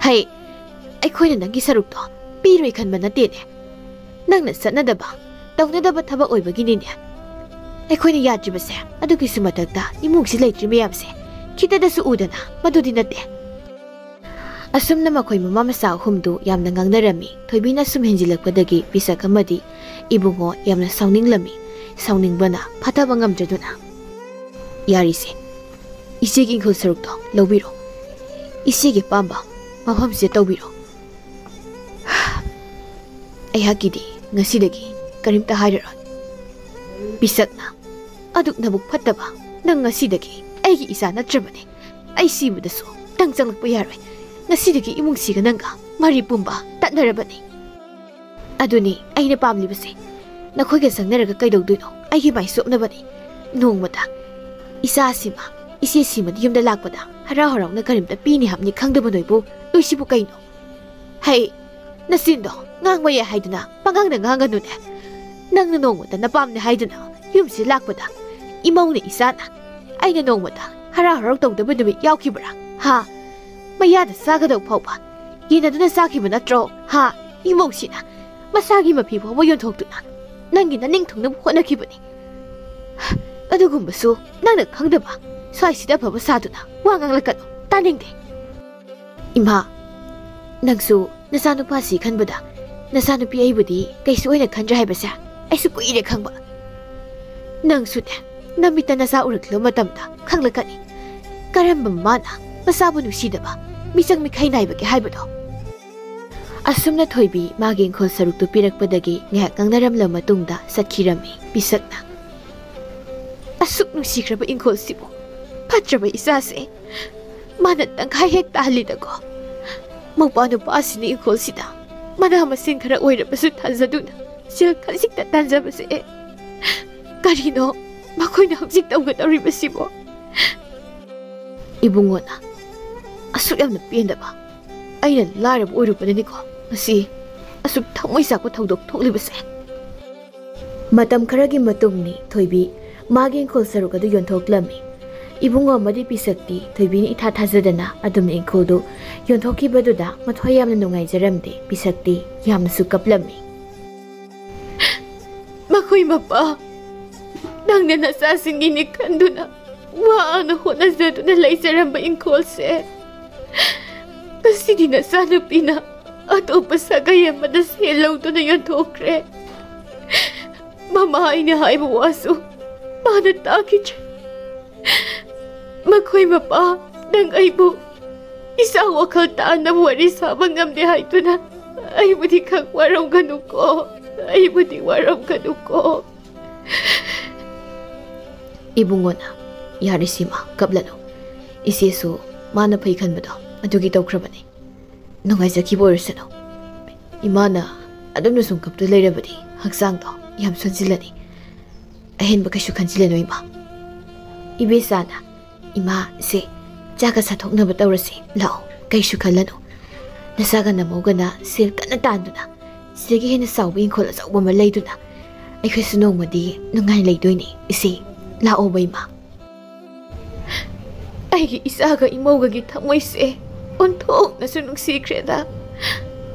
ꯍꯩ, ꯑꯩꯈꯣꯏꯅ ꯅꯪꯒꯤ ꯁꯔꯨꯛꯇꯣ ꯄꯤꯔꯣꯏ ꯈꯟꯕ ꯅꯠꯇꯦꯅꯦ꯫ ꯅꯪꯅ ꯆꯠꯅꯗꯕ, ꯇꯧꯅꯗꯕ ꯊꯕꯛ ꯑꯣꯏꯕꯒꯤꯅꯤꯅꯦ꯫ ꯑꯩꯈꯣꯏꯅ ꯌꯥꯗ꯭ꯔꯤꯕꯁꯦ ꯑꯗꯨꯒꯤꯁꯨ ꯃꯊꯛꯇ ꯏꯃꯨꯡꯁꯤ ꯂꯩꯇ꯭ꯔꯤ ꯃꯌꯥꯝꯁꯦ ꯈꯤꯇꯗꯁꯨ ꯎꯗꯅ ꯃꯗꯨꯗꯤ ꯅꯠꯇꯦ?" ꯑꯁꯨꯝꯅ ꯃꯈꯣꯏ ꯃꯃꯥ ꯃꯆꯥ ꯑꯍꯨꯝꯗꯨ ꯌꯥꯝꯅ ꯉꯥꯡꯅꯔꯝꯃꯤ꯫ ꯊꯣꯏꯕꯤꯅ ꯁꯨꯝ ꯍꯦꯟꯖꯤꯜꯂꯛꯄꯗꯒꯤ ꯄꯤꯁꯛ ꯑꯃꯗꯤ ꯏꯕꯨꯡꯉꯣ ꯌꯥꯝꯅ ꯁꯥꯎꯅꯤꯡꯂꯝꯃꯤ꯫ ꯁꯥꯎꯅꯤꯡꯕꯅ ꯐꯥꯊꯕ ꯉꯝꯗ꯭ꯔꯗꯨꯅ, "ꯌꯥꯔꯤꯁꯦ, ꯏꯆꯦꯒꯤ ꯏꯪꯈꯣꯜ ꯁꯔꯨꯛꯇꯣ ꯂꯧꯕꯤꯔꯣ꯫ ꯏꯆꯦꯒꯤ ꯑꯄꯥꯝꯕ ꯃꯐꯝꯁꯤꯗ ꯇꯧꯕꯤꯔꯣ꯫ ꯑꯩꯍꯥꯛꯀꯤꯗꯤ ꯉꯁꯤꯗꯒꯤ ꯀꯔꯤꯝꯇ ꯍꯥꯏꯔꯔꯣꯏ꯫ ꯄꯤꯁꯛꯅ, ꯑꯗꯨꯛ ꯅꯕꯨꯛ ꯐꯠꯇꯕ ꯅꯪ ꯉꯁꯤꯗꯒꯤ ꯑꯩꯒꯤ ꯏꯆꯥ ꯅꯠꯇ꯭ꯔꯕꯅꯤ꯫ ꯑꯩ ꯁꯤꯕꯗꯁꯨ ꯅꯪ ꯆꯪꯂꯛꯄ ꯌꯥꯔꯣꯏ꯫ ꯉꯁꯤꯗꯒꯤ ꯏꯃꯨꯡꯁꯤꯒ ꯅꯪꯒ ꯃꯔꯤ ꯄꯨꯝꯕ ꯇꯠꯅꯔꯕꯅꯤ꯫ ꯑꯗꯨꯅꯤ ꯑꯩꯅ ꯄꯥꯝꯂꯤꯕꯁꯦ꯫ ꯅꯈꯣꯏꯒ ꯆꯪꯅꯔꯒ ꯀꯩꯗꯧꯗꯣꯏꯅꯣ? ꯑꯩꯒꯤ ꯃꯥꯏ ꯁꯣꯛꯅꯕꯅꯤ꯫ ꯅꯣꯡꯃꯗ ꯏꯆꯥꯁꯤꯃ, ꯏꯆꯦꯁꯤꯃꯗꯤ ꯌꯨꯝꯗ ꯂꯥꯛꯄꯗ ꯍꯔꯥꯎ ꯍꯔꯥꯎꯅ ꯀꯔꯤꯝꯇ ꯄꯤꯅꯤ ꯍꯥꯞꯅꯤ ꯈꯪꯗꯕ ꯅꯣꯏꯕꯨ ꯅꯣꯏꯁꯤꯕꯨ ꯀꯩꯅꯣ? ꯍꯩ, ꯅꯆꯤꯟꯗꯣ ꯉꯥꯡꯕ ꯌꯥꯏ ꯍꯥꯏꯗꯨꯅ ꯄꯉꯥꯡꯗ ꯉꯥꯡꯒꯅꯨꯅꯦ꯫ ꯅꯪꯅ ꯅꯣꯡꯃꯇ ꯅꯄꯥꯝꯅꯦ ꯍꯥꯏꯗꯨꯅ ꯌꯨꯝꯁꯤ ꯂꯥꯛꯄꯗ ꯏꯃꯧꯅ ꯏꯆꯥꯅ ꯑꯩꯅ ꯅꯣꯡꯃꯇ ꯍꯔꯥꯎ ꯍꯔꯥꯎ ꯇꯧꯗꯕ ꯅꯨꯃꯤꯠ ꯌꯥꯎꯈꯤꯕ꯭ꯔꯥ? ꯍꯥ? ꯃꯌꯥꯗ ꯆꯥꯒꯗꯧ ꯐꯥꯎꯕ ꯌꯦꯟꯅꯗꯨꯅ ꯆꯥꯈꯤꯕ ꯅꯠꯇ꯭ꯔꯣ? ꯍꯥ? ꯏꯃꯧꯁꯤꯅ ꯃꯁꯥꯒꯤ ꯃꯐꯤ ꯐꯥꯎꯕ ꯌꯣꯟꯊꯣꯛꯇꯨꯅ ꯅꯪꯒꯤ ꯅꯅꯤꯡ ꯊꯨꯡꯅꯕ ꯍꯣꯠꯅꯈꯤꯕꯅꯤ꯫ ꯑꯗꯨꯒꯨꯝꯕꯁꯨ ꯅꯪꯅ ꯈꯪꯗꯕ, ꯁ꯭ꯋꯥꯏꯁꯤꯗ ꯑꯐꯕ ꯁꯥꯗꯨꯅ ꯋꯥ ꯉꯥꯡꯂꯛꯀꯅꯨ, ꯇꯥꯅꯤꯡꯗꯦ꯫ ꯏꯃꯥ, ꯅꯪꯁꯨ ꯅꯆꯥꯅꯨꯄꯥꯁꯤ ꯈꯟꯕꯗ ꯅꯆꯥꯅꯨꯄꯤ ꯑꯩꯕꯨꯗꯤ ꯀꯩꯁꯨ ꯑꯣꯏꯅ ꯈꯟꯗ꯭ꯔꯦ ꯍꯥꯏꯕꯁꯦ ꯑꯩꯁꯨ ꯀꯨꯏꯔꯦ ꯈꯪꯕ꯫ ꯅꯪꯁꯨꯅꯦ, ꯅꯃꯤꯠꯇ ꯅꯆꯥ ꯎꯔꯛꯂꯕ ꯃꯇꯝꯗ ꯈꯪꯂꯛꯀꯅꯤ, ꯀꯔꯝꯕ ꯃꯃꯥꯅ ꯃꯆꯥꯕꯨ ꯅꯨꯡꯁꯤꯗꯕ, ꯃꯤꯆꯪ ꯃꯤꯈꯥꯏ ꯅꯥꯏꯕꯒꯦ ꯍꯥꯏꯕꯗꯣ꯫ ꯑꯁꯨꯝꯅ ꯊꯣꯏꯕꯤ ꯃꯥꯒꯤ ꯏꯪꯈꯣꯜ ꯁꯔꯨꯛꯇꯨ ꯄꯤꯔꯛꯄꯗꯒꯤ ꯉꯥꯏꯍꯥꯛ ꯉꯥꯡꯅꯔꯝꯂꯕ ꯃꯇꯨꯡꯗ ꯆꯠꯈꯤꯔꯝꯃꯤ ꯄꯤꯁꯛꯅ꯫ ꯑꯁꯨꯛ ꯅꯨꯡꯁꯤꯈ꯭ꯔꯕ ꯏꯪꯈꯣꯜꯁꯤꯕꯨ ꯐꯠꯇ꯭ꯔꯕ ꯏꯆꯥꯁꯦ ꯃꯥꯅ ꯇꯪꯈꯥꯏ ꯍꯦꯛ ꯇꯥꯍꯜꯂꯤꯗꯀꯣ꯫ ꯃꯧꯄꯥ ꯅꯨꯄꯥ ꯑꯁꯤꯅ ꯏꯪꯈꯣꯜꯁꯤꯗ ꯃꯅꯥ ꯃꯁꯤꯡ ꯈꯔ ꯑꯣꯏꯔꯕꯁꯨ ꯊꯥꯖꯗꯨꯅ ꯁꯦꯜ ꯈꯖꯤꯛꯇ ꯇꯥꯟꯖꯕꯁꯦ꯫ ꯀꯔꯤꯅꯣ ꯃꯈꯣꯏꯅ ꯍꯧꯖꯤꯛ ꯇꯧꯒꯗꯧꯔꯤꯕꯁꯤꯕꯣ? ꯏꯕꯨꯡꯉꯣꯅ ꯑꯁꯨꯛ ꯌꯥꯝꯅ ꯄꯦꯟꯗꯕ, ꯑꯩꯅ ꯂꯥꯏꯔꯕ ꯑꯣꯏꯔꯨꯕꯅꯅꯤꯀꯣ ꯉꯁꯤ ꯑꯁꯨꯛ ꯊꯃꯣꯏ ꯆꯥꯛꯄ ꯊꯧꯗꯣꯛ ꯊꯣꯛꯂꯤꯕꯁꯦ꯫ ꯃꯇꯝ ꯈꯔꯒꯤ ꯃꯇꯨꯡꯅꯤ ꯊꯣꯏꯕꯤ ꯃꯥꯒꯤ ꯏꯪꯈꯣꯜ ꯁꯔꯨꯛ ꯑꯗꯨ ꯌꯣꯟꯊꯣꯛꯂꯝꯃꯤ꯫ ꯏꯕꯨꯡꯉꯣ ꯑꯃꯗꯤ ꯄꯤꯁꯛꯇꯤ ꯊꯣꯏꯕꯤꯅ ꯏꯊꯥ ꯊꯥꯖꯗꯅ ꯑꯗꯨꯝ ꯏꯪꯈꯣꯜꯗꯨ ꯌꯣꯟꯊꯣꯛꯈꯤꯕꯗꯨꯗ ꯃꯊ꯭ꯋꯥꯏ ꯌꯥꯝꯅ ꯅꯨꯡꯉꯥꯏꯖꯔꯝꯗꯦ꯫ ꯄꯤꯁꯛꯇꯤ ꯌꯥꯝꯅꯁꯨ ꯀꯞꯂꯝꯃꯤ꯫ ꯃꯈꯣꯏ ꯃꯄꯥ, ꯅꯪꯅ ꯅꯆꯥꯁꯤꯡꯒꯤꯅꯤ ꯈꯟꯗꯨꯅ ꯋꯥꯅ ꯍꯣꯠꯅꯖꯗꯨꯅ ꯂꯩꯖꯔꯝꯕ ꯏꯪꯈꯣꯜꯁꯦ ꯉꯁꯤꯗꯤ ꯅꯆꯥꯅꯨꯄꯤꯅ ꯑꯇꯣꯞꯄ ꯁꯥꯒꯩ ꯑꯃꯗ ꯁꯦꯜ ꯂꯧꯗꯨꯅ ꯌꯣꯟꯊꯣꯛꯈ꯭ꯔꯦ꯫ ꯃꯃꯥ ꯑꯩꯅ ꯍꯥꯏꯕ ꯋꯥꯁꯨ ꯃꯥꯅ ꯇꯥꯈꯤꯗ꯭ꯔꯦ꯫ ꯃꯈꯣꯏ ꯃꯄꯥ, ꯅꯪ ꯑꯩꯕꯨ ꯏꯆꯥ ꯋꯥꯈꯜ ꯇꯥꯅꯕ ꯋꯥꯔꯤ ꯁꯥꯕ ꯉꯝꯗꯦ ꯍꯥꯏꯗꯨꯅ ꯑꯩꯕꯨꯗꯤ ꯈꯛ ꯋꯥꯔꯝꯒꯅꯨꯀꯣ, ꯑꯩꯕꯨꯗꯤ ꯋꯥꯔꯝꯒꯅꯨꯀꯣ꯫ ꯏꯕꯨꯡꯉꯣꯅ, "ꯌꯥꯔꯦ ꯁꯤꯃ, ꯀꯞꯂꯅꯨ꯫ ꯏꯆꯦꯁꯨ ꯃꯥꯅ ꯐꯩ ꯈꯟꯕꯗꯣ ꯑꯗꯨꯒꯤ ꯇꯧꯈ꯭ꯔꯕꯅꯤ꯫ ꯅꯨꯡꯉꯥꯏꯖꯈꯤꯕ ꯑꯣꯏꯔꯁꯅꯨ꯫ ꯏꯃꯥꯅ ꯑꯗꯨꯝꯅ ꯁꯨꯝ ꯀꯞꯇꯨ ꯂꯩꯔꯕꯗꯤ ꯍꯛꯆꯥꯡꯗꯣ ꯌꯥꯝ ꯁꯣꯟꯖꯤꯜꯂꯅꯤ꯫ ꯑꯍꯦꯟꯕ ꯀꯩꯁꯨ ꯈꯟꯖꯤꯜꯂꯅꯨ ꯏꯃꯥ꯫" ꯏꯕꯦꯆꯥꯅ, "ꯏꯃꯥ, ꯏꯆꯦ, ꯆꯥꯛꯀ ꯆꯥꯊꯣꯛꯅꯕ ꯇꯧꯔꯁꯤ꯫ ꯂꯥꯛꯑꯣ, ꯀꯩꯁꯨ ꯈꯜꯂꯅꯨ꯫ ꯅꯆꯥꯒ ꯅꯃꯧꯒꯅ ꯁꯦꯜ ꯀꯟꯅ ꯇꯥꯟꯗꯨꯅ ꯁꯤꯗꯒꯤ ꯍꯦꯟꯅ ꯆꯥꯎꯕ ꯏꯪꯈꯣꯜ ꯑꯆꯧꯕ ꯑꯃ ꯂꯩꯗꯨꯅ ꯑꯩꯈꯣꯏꯁꯨ ꯅꯣꯡꯃꯗꯤ ꯅꯨꯡꯉꯥꯏꯅ ꯂꯩꯗꯣꯏꯅꯤ ꯏꯆꯦ꯫ ꯂꯥꯛꯑꯣꯕ ꯏꯃꯥ꯫" ꯑꯩꯒꯤ ꯏꯆꯥꯒ ꯏꯃꯧꯒꯒꯤ ꯊꯃꯣꯏꯁꯦ ꯑꯣꯟꯊꯣꯛꯅꯁꯨ ꯅꯨꯡꯁꯤꯈ꯭ꯔꯦꯗ꯫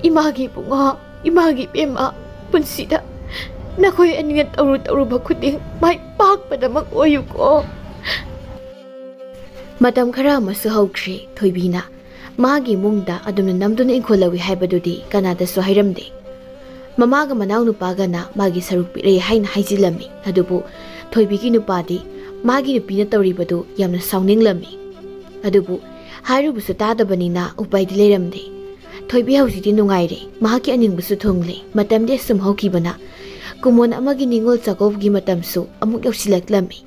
ꯏꯃꯥꯒꯤ ꯏꯕꯨꯡꯉꯣ, ꯏꯃꯥꯒꯤ ꯏꯕꯦꯝꯃ, ꯄꯨꯟꯁꯤꯗ ꯅꯈꯣꯏ ꯑꯅꯤꯅ ꯇꯧꯔꯨ ꯇꯧꯔꯨꯕ ꯈꯨꯗꯤꯡ ꯃꯥꯏ ꯄꯥꯛꯄꯗꯃꯛ ꯑꯣꯏꯌꯨꯀꯣ꯫ ꯃꯇꯝ ꯈꯔ ꯑꯃꯁꯨ ꯍꯧꯈ꯭ꯔꯦ꯫ ꯊꯣꯏꯕꯤꯅ ꯃꯥꯒꯤ ꯏꯃꯨꯡꯗ ꯑꯗꯨꯝꯅ ꯅꯝꯗꯨꯅ ꯏꯪꯈꯣꯜꯍꯧꯏ ꯍꯥꯏꯕꯗꯨꯗꯤ ꯀꯅꯥꯗꯁꯨ ꯍꯥꯏꯔꯝꯗꯦ꯫ ꯃꯃꯥꯒ ꯃꯅꯥꯎꯅꯨꯄꯥꯒꯅ ꯃꯥꯒꯤ ꯁꯔꯨꯛ ꯄꯤꯔꯛꯏ ꯍꯥꯏꯅ ꯍꯥꯏꯖꯤꯜꯂꯝꯃꯤ꯫ ꯑꯗꯨꯕꯨ ꯊꯣꯏꯕꯤꯒꯤ ꯅꯨꯄꯥꯗꯤ ꯃꯥꯒꯤ ꯅꯨꯄꯤꯅ ꯇꯧꯔꯤꯕꯗꯨ ꯌꯥꯝꯅ ꯁꯥꯎꯅꯤꯡꯂꯝꯃꯤ꯫ ꯑꯗꯨꯕꯨ ꯍꯥꯏꯔꯨꯕꯁꯨ ꯇꯥꯗꯕꯅꯤꯅ ꯎꯄꯥꯏꯗꯤ ꯂꯩꯔꯝꯗꯦ꯫ ꯊꯣꯏꯕꯤ ꯍꯧꯖꯤꯛꯇꯤ ꯅꯨꯡꯉꯥꯏꯔꯦ꯫ ꯃꯍꯥꯛꯀꯤ ꯑꯅꯤꯡꯕꯁꯨ ꯊꯨꯡꯂꯦ꯫ ꯃꯇꯝꯗꯤ ꯑꯁꯨꯝ ꯍꯧꯈꯤꯕꯅ ꯀꯨꯃꯣꯟ ꯑꯃꯒꯤ ꯅꯤꯉꯣꯜ ꯆꯥꯛꯀꯧꯕꯒꯤ ꯃꯇꯝꯁꯨ ꯑꯃꯨꯛ ꯌꯧꯁꯤꯜꯂꯛꯂꯝꯃꯤ꯫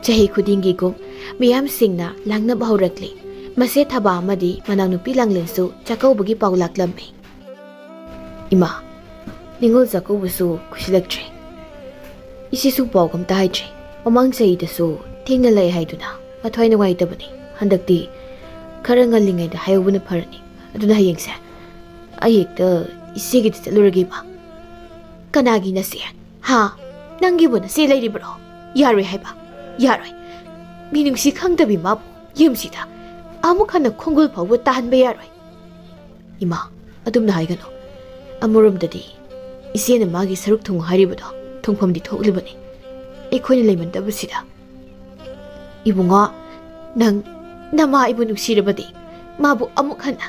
ꯆꯍꯤ ꯈꯨꯗꯤꯡꯒꯤꯒꯨꯝ ꯃꯤꯌꯥꯝꯁꯤꯡꯅ ꯂꯥꯡꯅꯕ ꯍꯧꯔꯛꯂꯤ꯫ ꯃꯁꯦ ꯊꯕꯥ ꯑꯃꯗꯤ ꯃꯅꯥꯎꯅꯨꯄꯤ ꯂꯥꯡꯂꯦꯟꯁꯨ ꯆꯥꯛꯀꯧꯕꯒꯤ ꯄꯥꯎ ꯂꯥꯛꯂꯝꯃꯤ꯫ "ꯏꯃꯥ, ꯅꯤꯉꯣꯜ ꯆꯥꯛꯀꯧꯕꯁꯨ ꯀꯨꯏꯁꯤꯜꯂꯛꯇ꯭ꯔꯦ꯫ ꯏꯆꯦꯁꯨ ꯄꯥꯎꯒ ꯑꯝꯇ ꯍꯥꯏꯗ꯭ꯔꯤ꯫ ꯃꯃꯥꯡ ꯆꯍꯤꯗꯁꯨ ꯊꯦꯡꯅ ꯂꯥꯛꯑꯦ ꯍꯥꯏꯗꯨꯅ ꯃꯊ꯭ꯋꯥꯏ ꯅꯨꯡꯉꯥꯏꯇꯕꯅꯤ꯫ ꯍꯟꯗꯛꯇꯤ ꯈꯔ ꯉꯜꯂꯤꯉꯩꯗ ꯍꯥꯏꯍꯧꯕꯅ ꯐꯔꯅꯤ꯫ ꯑꯗꯨꯅ ꯍꯌꯦꯡꯁꯦ ꯑꯩ ꯍꯦꯛꯇ ꯏꯆꯦꯒꯤꯗ ꯆꯠꯂꯨꯔꯒꯦ, ꯏꯃꯥ꯫" "ꯀꯅꯥꯒꯤ ꯅꯆꯦ? ꯍꯥ? ꯅꯪꯒꯤꯕꯨ ꯅꯆꯦ ꯂꯩꯔꯤꯕ꯭ꯔꯣ? ꯌꯥꯔꯣꯏ ꯍꯥꯏꯕ, ꯌꯥꯔꯣꯏ꯫ ꯃꯤꯅꯨꯡꯁꯤ ꯈꯪꯗꯕꯤ ꯃꯥꯕꯨ ꯌꯨꯝꯁꯤꯗ ꯑꯃꯨꯛ ꯍꯟꯅ ꯈꯣꯡꯒꯨꯜ ꯐꯥꯎꯕ ꯇꯥꯍꯟꯕ ꯌꯥꯔꯣꯏ꯫" "ꯏꯃꯥ, ꯑꯗꯨꯝꯅ ꯍꯥꯏꯒꯅꯨ꯫ ꯑꯃꯔꯣꯝꯗꯗꯤ ꯏꯆꯦꯅ ꯃꯥꯒꯤ ꯁꯔꯨꯛ ꯊꯨꯡꯉꯨ ꯍꯥꯏꯔꯤꯕꯗꯣ ꯊꯨꯡꯐꯝꯗꯤ ꯊꯣꯛꯂꯤꯕꯅꯤ꯫ ꯑꯩꯈꯣꯏꯅ ꯂꯩꯃꯟꯗꯕꯁꯤꯗ꯫" "ꯏꯕꯨꯡꯉꯣ, ꯅꯪ ꯅꯃꯥ ꯑꯩꯕꯨ ꯅꯨꯡꯁꯤꯔꯕꯗꯤ ꯃꯥꯕꯨ ꯑꯃꯨꯛ ꯍꯟꯅ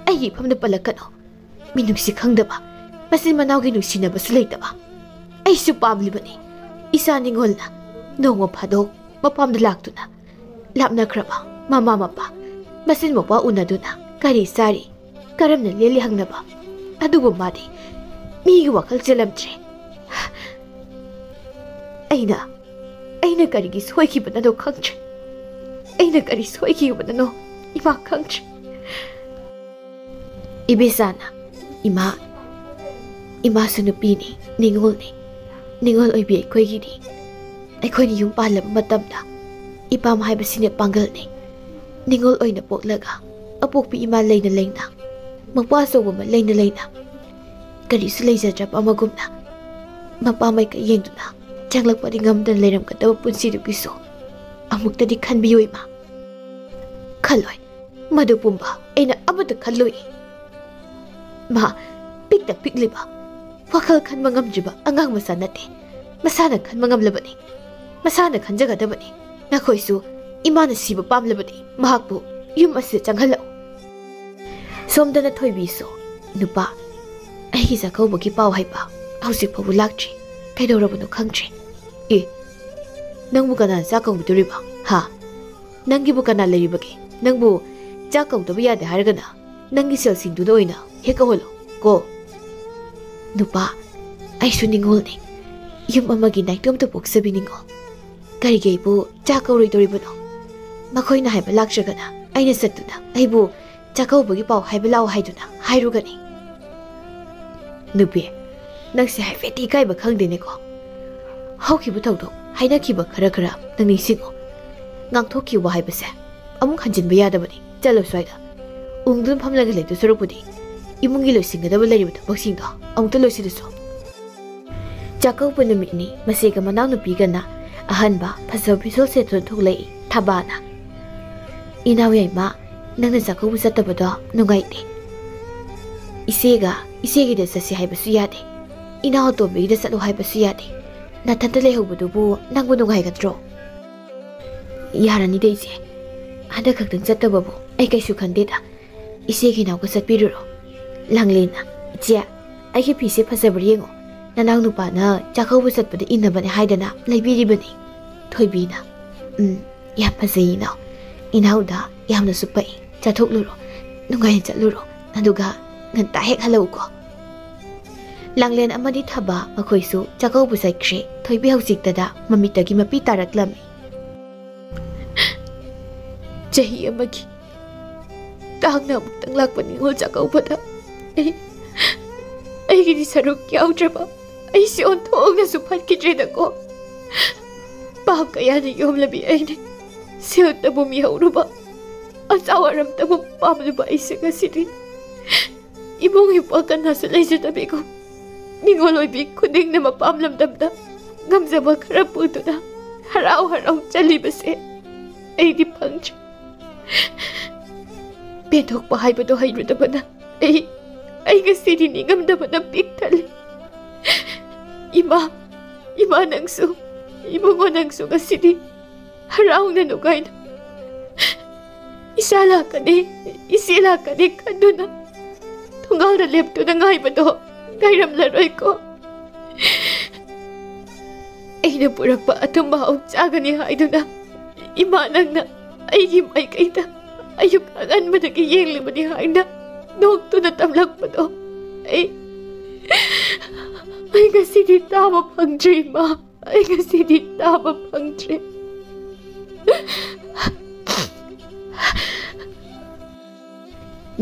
ꯑꯩꯒꯤ ꯏꯐꯝꯗ ꯄꯜꯂꯛꯀꯅꯨ꯫ ꯃꯤꯅꯨꯡꯁꯤ ꯈꯪꯗꯕ ꯃꯆꯤꯟ ꯃꯅꯥꯎꯒꯤ ꯅꯨꯡꯁꯤꯅꯕꯁꯨ ꯂꯩꯇꯕ꯫ ꯑꯩꯁꯨ ꯄꯥꯝꯂꯤꯕꯅꯤ ꯏꯆꯥ ꯅꯤꯉꯣꯜꯅ ꯅꯣꯡꯃ ꯐꯥꯗꯣꯛ ꯃꯄꯥꯝꯗ ꯂꯥꯛꯇꯨꯅ ꯂꯥꯞꯅꯈ꯭ꯔꯕ ꯃꯃꯥ ꯃꯄꯥ, ꯃꯆꯤꯟ ꯃꯧꯄ꯭ꯋꯥ ꯎꯅꯗꯨꯅ ꯀꯔꯤ ꯆꯥꯔꯤ, ꯀꯔꯝꯅ ꯂꯦꯜꯂꯤ ꯍꯪꯅꯕ꯫ ꯑꯗꯨꯕꯨ ꯃꯥꯗꯤ ꯃꯤꯒꯤ ꯋꯥꯈꯜ ꯆꯦꯜꯂꯝꯗ꯭ꯔꯦ꯫ ꯑꯩꯅ, ꯑꯩꯅ ꯀꯔꯤꯒꯤ ꯁꯣꯏꯈꯤꯕꯅꯅꯣ ꯈꯪꯗ꯭ꯔꯦ꯫ ꯑꯩꯅ ꯀꯔꯤ ꯁꯣꯏꯈꯤꯕꯅꯅꯣ ꯏꯃꯥ ꯈꯪꯗ꯭ꯔꯦ꯫" ꯏꯕꯦꯆꯥꯅ, "ꯏꯃꯥ, ꯏꯃꯥꯁꯨ ꯅꯨꯄꯤꯅꯤ, ꯅꯤꯉꯣꯜꯅꯤ꯫ ꯅꯤꯉꯣꯜ ꯑꯣꯏꯕꯤ ꯑꯩꯈꯣꯏꯒꯤꯗꯤ ꯑꯩꯈꯣꯏꯅ ꯌꯨꯝ ꯄꯥꯜꯂꯕ ꯃꯇꯝꯗ ꯏꯄꯥꯝ ꯍꯥꯏꯕꯁꯤꯅ ꯄꯥꯡꯒꯜꯅꯤ꯫ ꯅꯤꯉꯣꯜ ꯑꯣꯏꯅ ꯄꯣꯛꯂꯒ ꯑꯄꯣꯛꯄꯤ ꯏꯃꯥ ꯂꯩꯅ ꯂꯩꯅ, ꯃꯄꯥ ꯑꯆꯧꯕ ꯑꯃ ꯂꯩꯅ ꯂꯩꯅ, ꯀꯔꯤꯁꯨ ꯂꯩꯖꯗ꯭ꯔꯕ ꯑꯃꯒꯨꯝꯅ ꯃꯄꯥ ꯃꯥꯏꯀꯩ ꯌꯦꯡꯗꯨꯅ ꯆꯪꯂꯛꯄꯗꯤ ꯉꯝꯗꯅ ꯂꯩꯔꯝꯒꯗꯕ ꯄꯨꯟꯁꯤꯗꯨꯒꯤꯁꯨ ꯑꯃꯨꯛꯇꯗꯤ ꯈꯟꯕꯤꯌꯨ ꯏꯃꯥ꯫" "ꯈꯜꯂꯣꯏ, ꯃꯗꯨ ꯄꯨꯝꯕ ꯑꯩꯅ ꯑꯃꯠꯇ ꯈꯜꯂꯣꯏ꯫ ꯃꯥ ꯄꯤꯛꯇ ꯄꯤꯛꯂꯤꯕ, ꯋꯥꯈꯜ ꯈꯟꯕ ꯉꯝꯗ꯭ꯔꯤꯕ ꯑꯉꯥꯡ ꯃꯆꯥ ꯅꯠꯇꯦ꯫ ꯃꯁꯥꯅ ꯈꯟꯕ ꯉꯝꯂꯕꯅꯤ, ꯃꯁꯥꯅ ꯈꯟꯖꯒꯗꯕꯅꯤ꯫ ꯅꯈꯣꯏꯁꯨ ꯏꯃꯥꯅ ꯁꯤꯕ ꯄꯥꯝꯂꯕꯗꯤ ꯃꯍꯥꯛꯄꯨ ꯌꯨꯝ ꯑꯁꯤꯗ ꯆꯪꯍꯜꯂꯛꯎ꯫ ꯁꯣꯝꯗꯅ ꯊꯣꯏꯕꯤꯁꯨ, "ꯅꯨꯄꯥ, ꯑꯩꯒꯤ ꯆꯥꯛꯀꯧꯕꯒꯤ ꯄꯥꯎ ꯍꯥꯏꯕ ꯍꯧꯖꯤꯛ ꯐꯥꯎꯕ ꯂꯥꯛꯇ꯭ꯔꯤ꯫ ꯀꯩꯗꯧꯔꯕꯅꯣ ꯈꯪꯗ꯭ꯔꯦ꯫ ꯑꯦ, ꯅꯪꯕꯨ ꯀꯅꯥꯅ ꯆꯥꯛ ꯀꯧꯕꯤꯗꯣꯔꯤꯕ? ꯍꯥ? ꯅꯪꯒꯤꯕꯨ ꯀꯅꯥ ꯂꯩꯔꯤꯕꯒꯦ? ꯅꯪꯕꯨ ꯆꯥꯛ ꯀꯧꯗꯕ ꯌꯥꯗꯦ ꯍꯥꯏꯔꯒꯅ ꯅꯪꯒꯤ ꯁꯦꯜꯁꯤꯡꯗꯨꯅ ꯑꯣꯏꯅ ꯍꯦꯛ ꯀꯧꯍꯜꯂꯣ ꯀꯣ꯫ ꯅꯨꯄꯥ, ꯑꯩꯁꯨ ꯅꯤꯡꯉꯣꯜꯅꯤ꯫ ꯌꯨꯝ ꯑꯃꯒꯤ ꯅꯥꯏꯇꯣꯝꯇ ꯄꯣꯛꯆꯕꯤ ꯅꯤꯡꯉꯣꯜ꯫ ꯀꯔꯤꯒꯤ ꯑꯩꯕꯨ ꯆꯥꯛ ꯀꯧꯔꯣꯏꯗꯧꯔꯤꯕꯅꯣ? ꯃꯈꯣꯏꯅ ꯍꯥꯏꯕ ꯂꯥꯛꯇ꯭ꯔꯒꯅ ꯑꯩꯅ ꯆꯠꯇꯨꯅ ꯑꯩꯕꯨ ꯆꯥꯛꯀꯧꯕꯒꯤ ꯄꯥꯎ ꯍꯥꯏꯕ ꯂꯥꯛꯑꯣ ꯍꯥꯏꯗꯨꯅ ꯍꯥꯏꯔꯨꯒꯅꯤ?" ꯅꯨꯄꯤ, ꯅꯪꯁꯦ ꯍꯥꯏꯐꯦꯠꯇꯤ ꯏꯀꯥꯏꯕ ꯈꯪꯗꯦꯅꯦꯀꯣ꯫ ꯍꯧꯈꯤꯕ ꯊꯧꯗꯣꯛ, ꯍꯥꯏꯅꯈꯤꯕ ꯈꯔ ꯈꯔ ꯅꯪ ꯅꯤꯡꯁꯤꯡꯉꯣ꯫ ꯉꯥꯡꯊꯣꯛꯈꯤꯕ ꯍꯥꯏꯕꯁꯦ ꯑꯃꯨꯛ ꯍꯟꯖꯤꯟꯕ ꯌꯥꯗꯕꯅꯤ꯫ ꯆꯠꯂꯣ ꯁ꯭ꯋꯥꯏꯗ꯫ ꯎꯪꯗꯨꯅ ꯐꯝꯂꯒ ꯂꯩꯗꯣꯏ ꯁꯔꯨꯛꯄꯨꯗꯤ ꯏꯃꯨꯡꯒꯤ ꯂꯣꯏꯁꯤꯟꯒꯗꯕ ꯂꯩꯔꯤꯕ ꯊꯕꯛꯁꯤꯡꯗꯣ ꯑꯃꯨꯛꯇ ꯂꯣꯏꯁꯤꯜꯂꯁꯨ꯫ ꯆꯥꯛꯀꯧꯕ ꯅꯨꯃꯤꯠꯅꯤ꯫ ꯃꯆꯦꯒ ꯃꯅꯥꯎꯅꯨꯄꯤꯒꯅ ꯑꯍꯟꯕ ꯐꯖꯕ ꯐꯤꯖꯣꯜ ꯁꯦꯠꯇꯨꯅ ꯊꯣꯛꯂꯛꯏ꯫ ꯊꯕꯥꯅ, "ꯏꯅꯥꯎ ꯌꯥꯏꯃ, ꯅꯪꯅ ꯆꯥꯛꯀꯧꯕ ꯆꯠꯇꯕꯗꯣ ꯅꯨꯡꯉꯥꯏꯇꯦ꯫ ꯏꯆꯦꯒ ꯏꯆꯦꯒꯤꯗ ꯆꯠꯁꯤ ꯍꯥꯏꯕꯁꯨ ꯌꯥꯗꯦ, ꯏꯅꯥꯎ ꯑꯇꯣꯝꯕꯤꯒꯤꯗ ꯆꯠꯂꯨ ꯍꯥꯏꯕꯁꯨ ꯌꯥꯗꯦ꯫ ꯅꯊꯟꯇ ꯂꯩꯍꯧꯕꯗꯨꯕꯨ ꯅꯪꯕꯨ ꯅꯨꯡꯉꯥꯏꯒꯗ꯭ꯔꯣ?" "ꯌꯥꯔꯅꯤꯗ ꯏꯆꯦ, ꯍꯟꯗꯛ ꯈꯛꯇꯪ ꯆꯠꯇꯕꯕꯨ ꯑꯩ ꯀꯩꯁꯨ ꯈꯟꯗꯦꯗ꯫ ꯏꯆꯦꯒꯤ ꯏꯅꯥꯎꯒ ꯆꯠꯄꯤꯔꯨꯔꯣ꯫" ꯂꯥꯡꯂꯦꯟꯅ, "ꯏꯆꯦ, ꯑꯩꯒꯤ ꯐꯤꯁꯦ ꯐꯖꯕ꯭ꯔꯥ ꯌꯦꯡꯉꯣ꯫ ꯅꯅꯥꯎ ꯅꯨꯄꯥꯅ ꯆꯥꯛꯀꯧꯕ ꯆꯠꯄꯗ ꯏꯟꯅꯕꯅꯦ ꯍꯥꯏꯗꯅ ꯂꯩꯕꯤꯔꯤꯕꯅꯤ꯫" ꯊꯣꯏꯕꯤꯅ, "ꯎꯝ, ꯌꯥꯝ ꯐꯖꯩ ꯏꯅꯥꯎ꯫ ꯏꯅꯥꯎꯗ ꯌꯥꯝꯅꯁꯨ ꯄꯛꯏ꯫ ꯆꯠꯊꯣꯛꯂꯨꯔꯣ, ꯅꯨꯡꯉꯥꯏꯅ ꯆꯠꯂꯨꯔꯣ, ꯑꯗꯨꯒ ꯉꯟꯇꯥ ꯍꯦꯛ ꯍꯜꯂꯛꯎꯀꯣ꯫" ꯂꯥꯡꯂꯦꯟ ꯑꯃꯗꯤ ꯊꯕꯥ ꯃꯈꯣꯏꯁꯨ ꯆꯥꯛꯀꯧꯕ ꯆꯠꯈ꯭ꯔꯦ꯫ ꯊꯣꯏꯕꯤ ꯍꯧꯖꯤꯛꯇꯗ ꯃꯃꯤꯠꯇꯒꯤ ꯃꯄꯤ ꯇꯥꯔꯛꯂꯝꯃꯤ꯫ ꯆꯍꯤ ꯑꯃꯒꯤ ꯇꯥꯡꯅ ꯑꯃꯨꯛꯇꯪ ꯂꯥꯛꯄ ꯅꯤꯉꯣꯜ ꯆꯥꯛꯀꯧꯕꯗ ꯑꯩ, ꯑꯩꯒꯤꯗꯤ ꯁꯔꯨꯛ ꯌꯥꯎꯗ꯭ꯔꯕ ꯑꯩꯁꯦ ꯑꯣꯟꯊꯣꯛꯅꯁꯨ ꯐꯠꯈꯤꯗ꯭ꯔꯦꯗꯀꯣ꯫ ꯄꯥꯞ ꯀꯌꯥꯅ ꯌꯣꯝꯂꯕꯤ ꯑꯩꯅ ꯁꯦꯜꯇꯕꯨ ꯃꯤꯍꯧꯔꯨꯕ, ꯑꯆꯥ ꯑꯔꯝꯇꯕꯨ ꯄꯥꯝꯂꯨꯕ ꯑꯩꯁꯦ ꯉꯁꯤꯗꯤ ꯏꯃꯨꯡ ꯏꯄꯥ ꯀꯅꯥꯁꯨ ꯂꯩꯖꯗꯕꯤꯒꯨꯝ ꯅꯤꯉꯣꯜ ꯑꯣꯏꯕꯤ ꯈꯨꯗꯤꯡꯅ ꯃꯄꯥꯝ ꯂꯝꯗꯝꯗ ꯉꯝꯖꯕ ꯈꯔ ꯄꯨꯗꯨꯅ ꯍꯔꯥꯎ ꯍꯔꯥꯎ ꯆꯠꯂꯤꯕꯁꯦ ꯑꯩꯗꯤ ꯐꯪꯗ꯭ꯔꯦ꯫ ꯄꯦꯟꯊꯣꯛꯄ ꯍꯥꯏꯕꯗꯣ ꯍꯩꯔꯨꯗꯕꯅ ꯑꯩ, ꯑꯩ ꯉꯁꯤꯗꯤ ꯅꯤꯡꯉꯝꯗꯕꯅ ꯄꯤꯛ ꯊꯜꯂꯤ꯫ ꯏꯃꯥ, ꯏꯃꯥ ꯅꯪꯁꯨ, ꯏꯕꯨꯡꯉꯣ ꯅꯪꯁꯨ ꯉꯁꯤꯗꯤ ꯍꯔꯥꯎꯅ ꯅꯨꯡꯉꯥꯏꯅ ꯏꯆꯥ ꯂꯥꯛꯀꯅꯤ, ꯏꯆꯦ ꯂꯥꯛꯀꯅꯤ ꯈꯟꯗꯨꯅ ꯊꯣꯡꯒꯥꯜꯗ ꯂꯦꯞꯇꯨꯅ ꯉꯥꯏꯕꯗꯣ ꯉꯥꯏꯔꯝꯂꯔꯣꯏꯀꯣ꯫ ꯑꯩꯅ ꯄꯨꯔꯛꯄ ꯑꯊꯨꯝꯕ ꯍꯧ ꯆꯥꯒꯅꯤ ꯍꯥꯏꯗꯨꯅ ꯏꯃꯥ ꯅꯪꯅ ꯑꯩꯒꯤ ꯃꯥꯏꯀꯩꯗ ꯑꯌꯨꯛ ꯑꯉꯟꯕꯗꯒꯤ ꯌꯦꯡꯂꯤꯕꯅꯤ ꯍꯥꯏꯅ ꯅꯣꯛꯇꯨꯅ ꯇꯝꯂꯛꯄꯗꯣ ꯑꯩ, ꯑꯩ ꯉꯁꯤꯗꯤ ꯇꯥꯕ ꯐꯪꯗ꯭ꯔꯤ, ꯏꯃꯥ꯫ ꯑꯩ ꯉꯁꯤꯗꯤ ꯇꯥꯕ ꯐꯪꯗ꯭ꯔꯤ꯫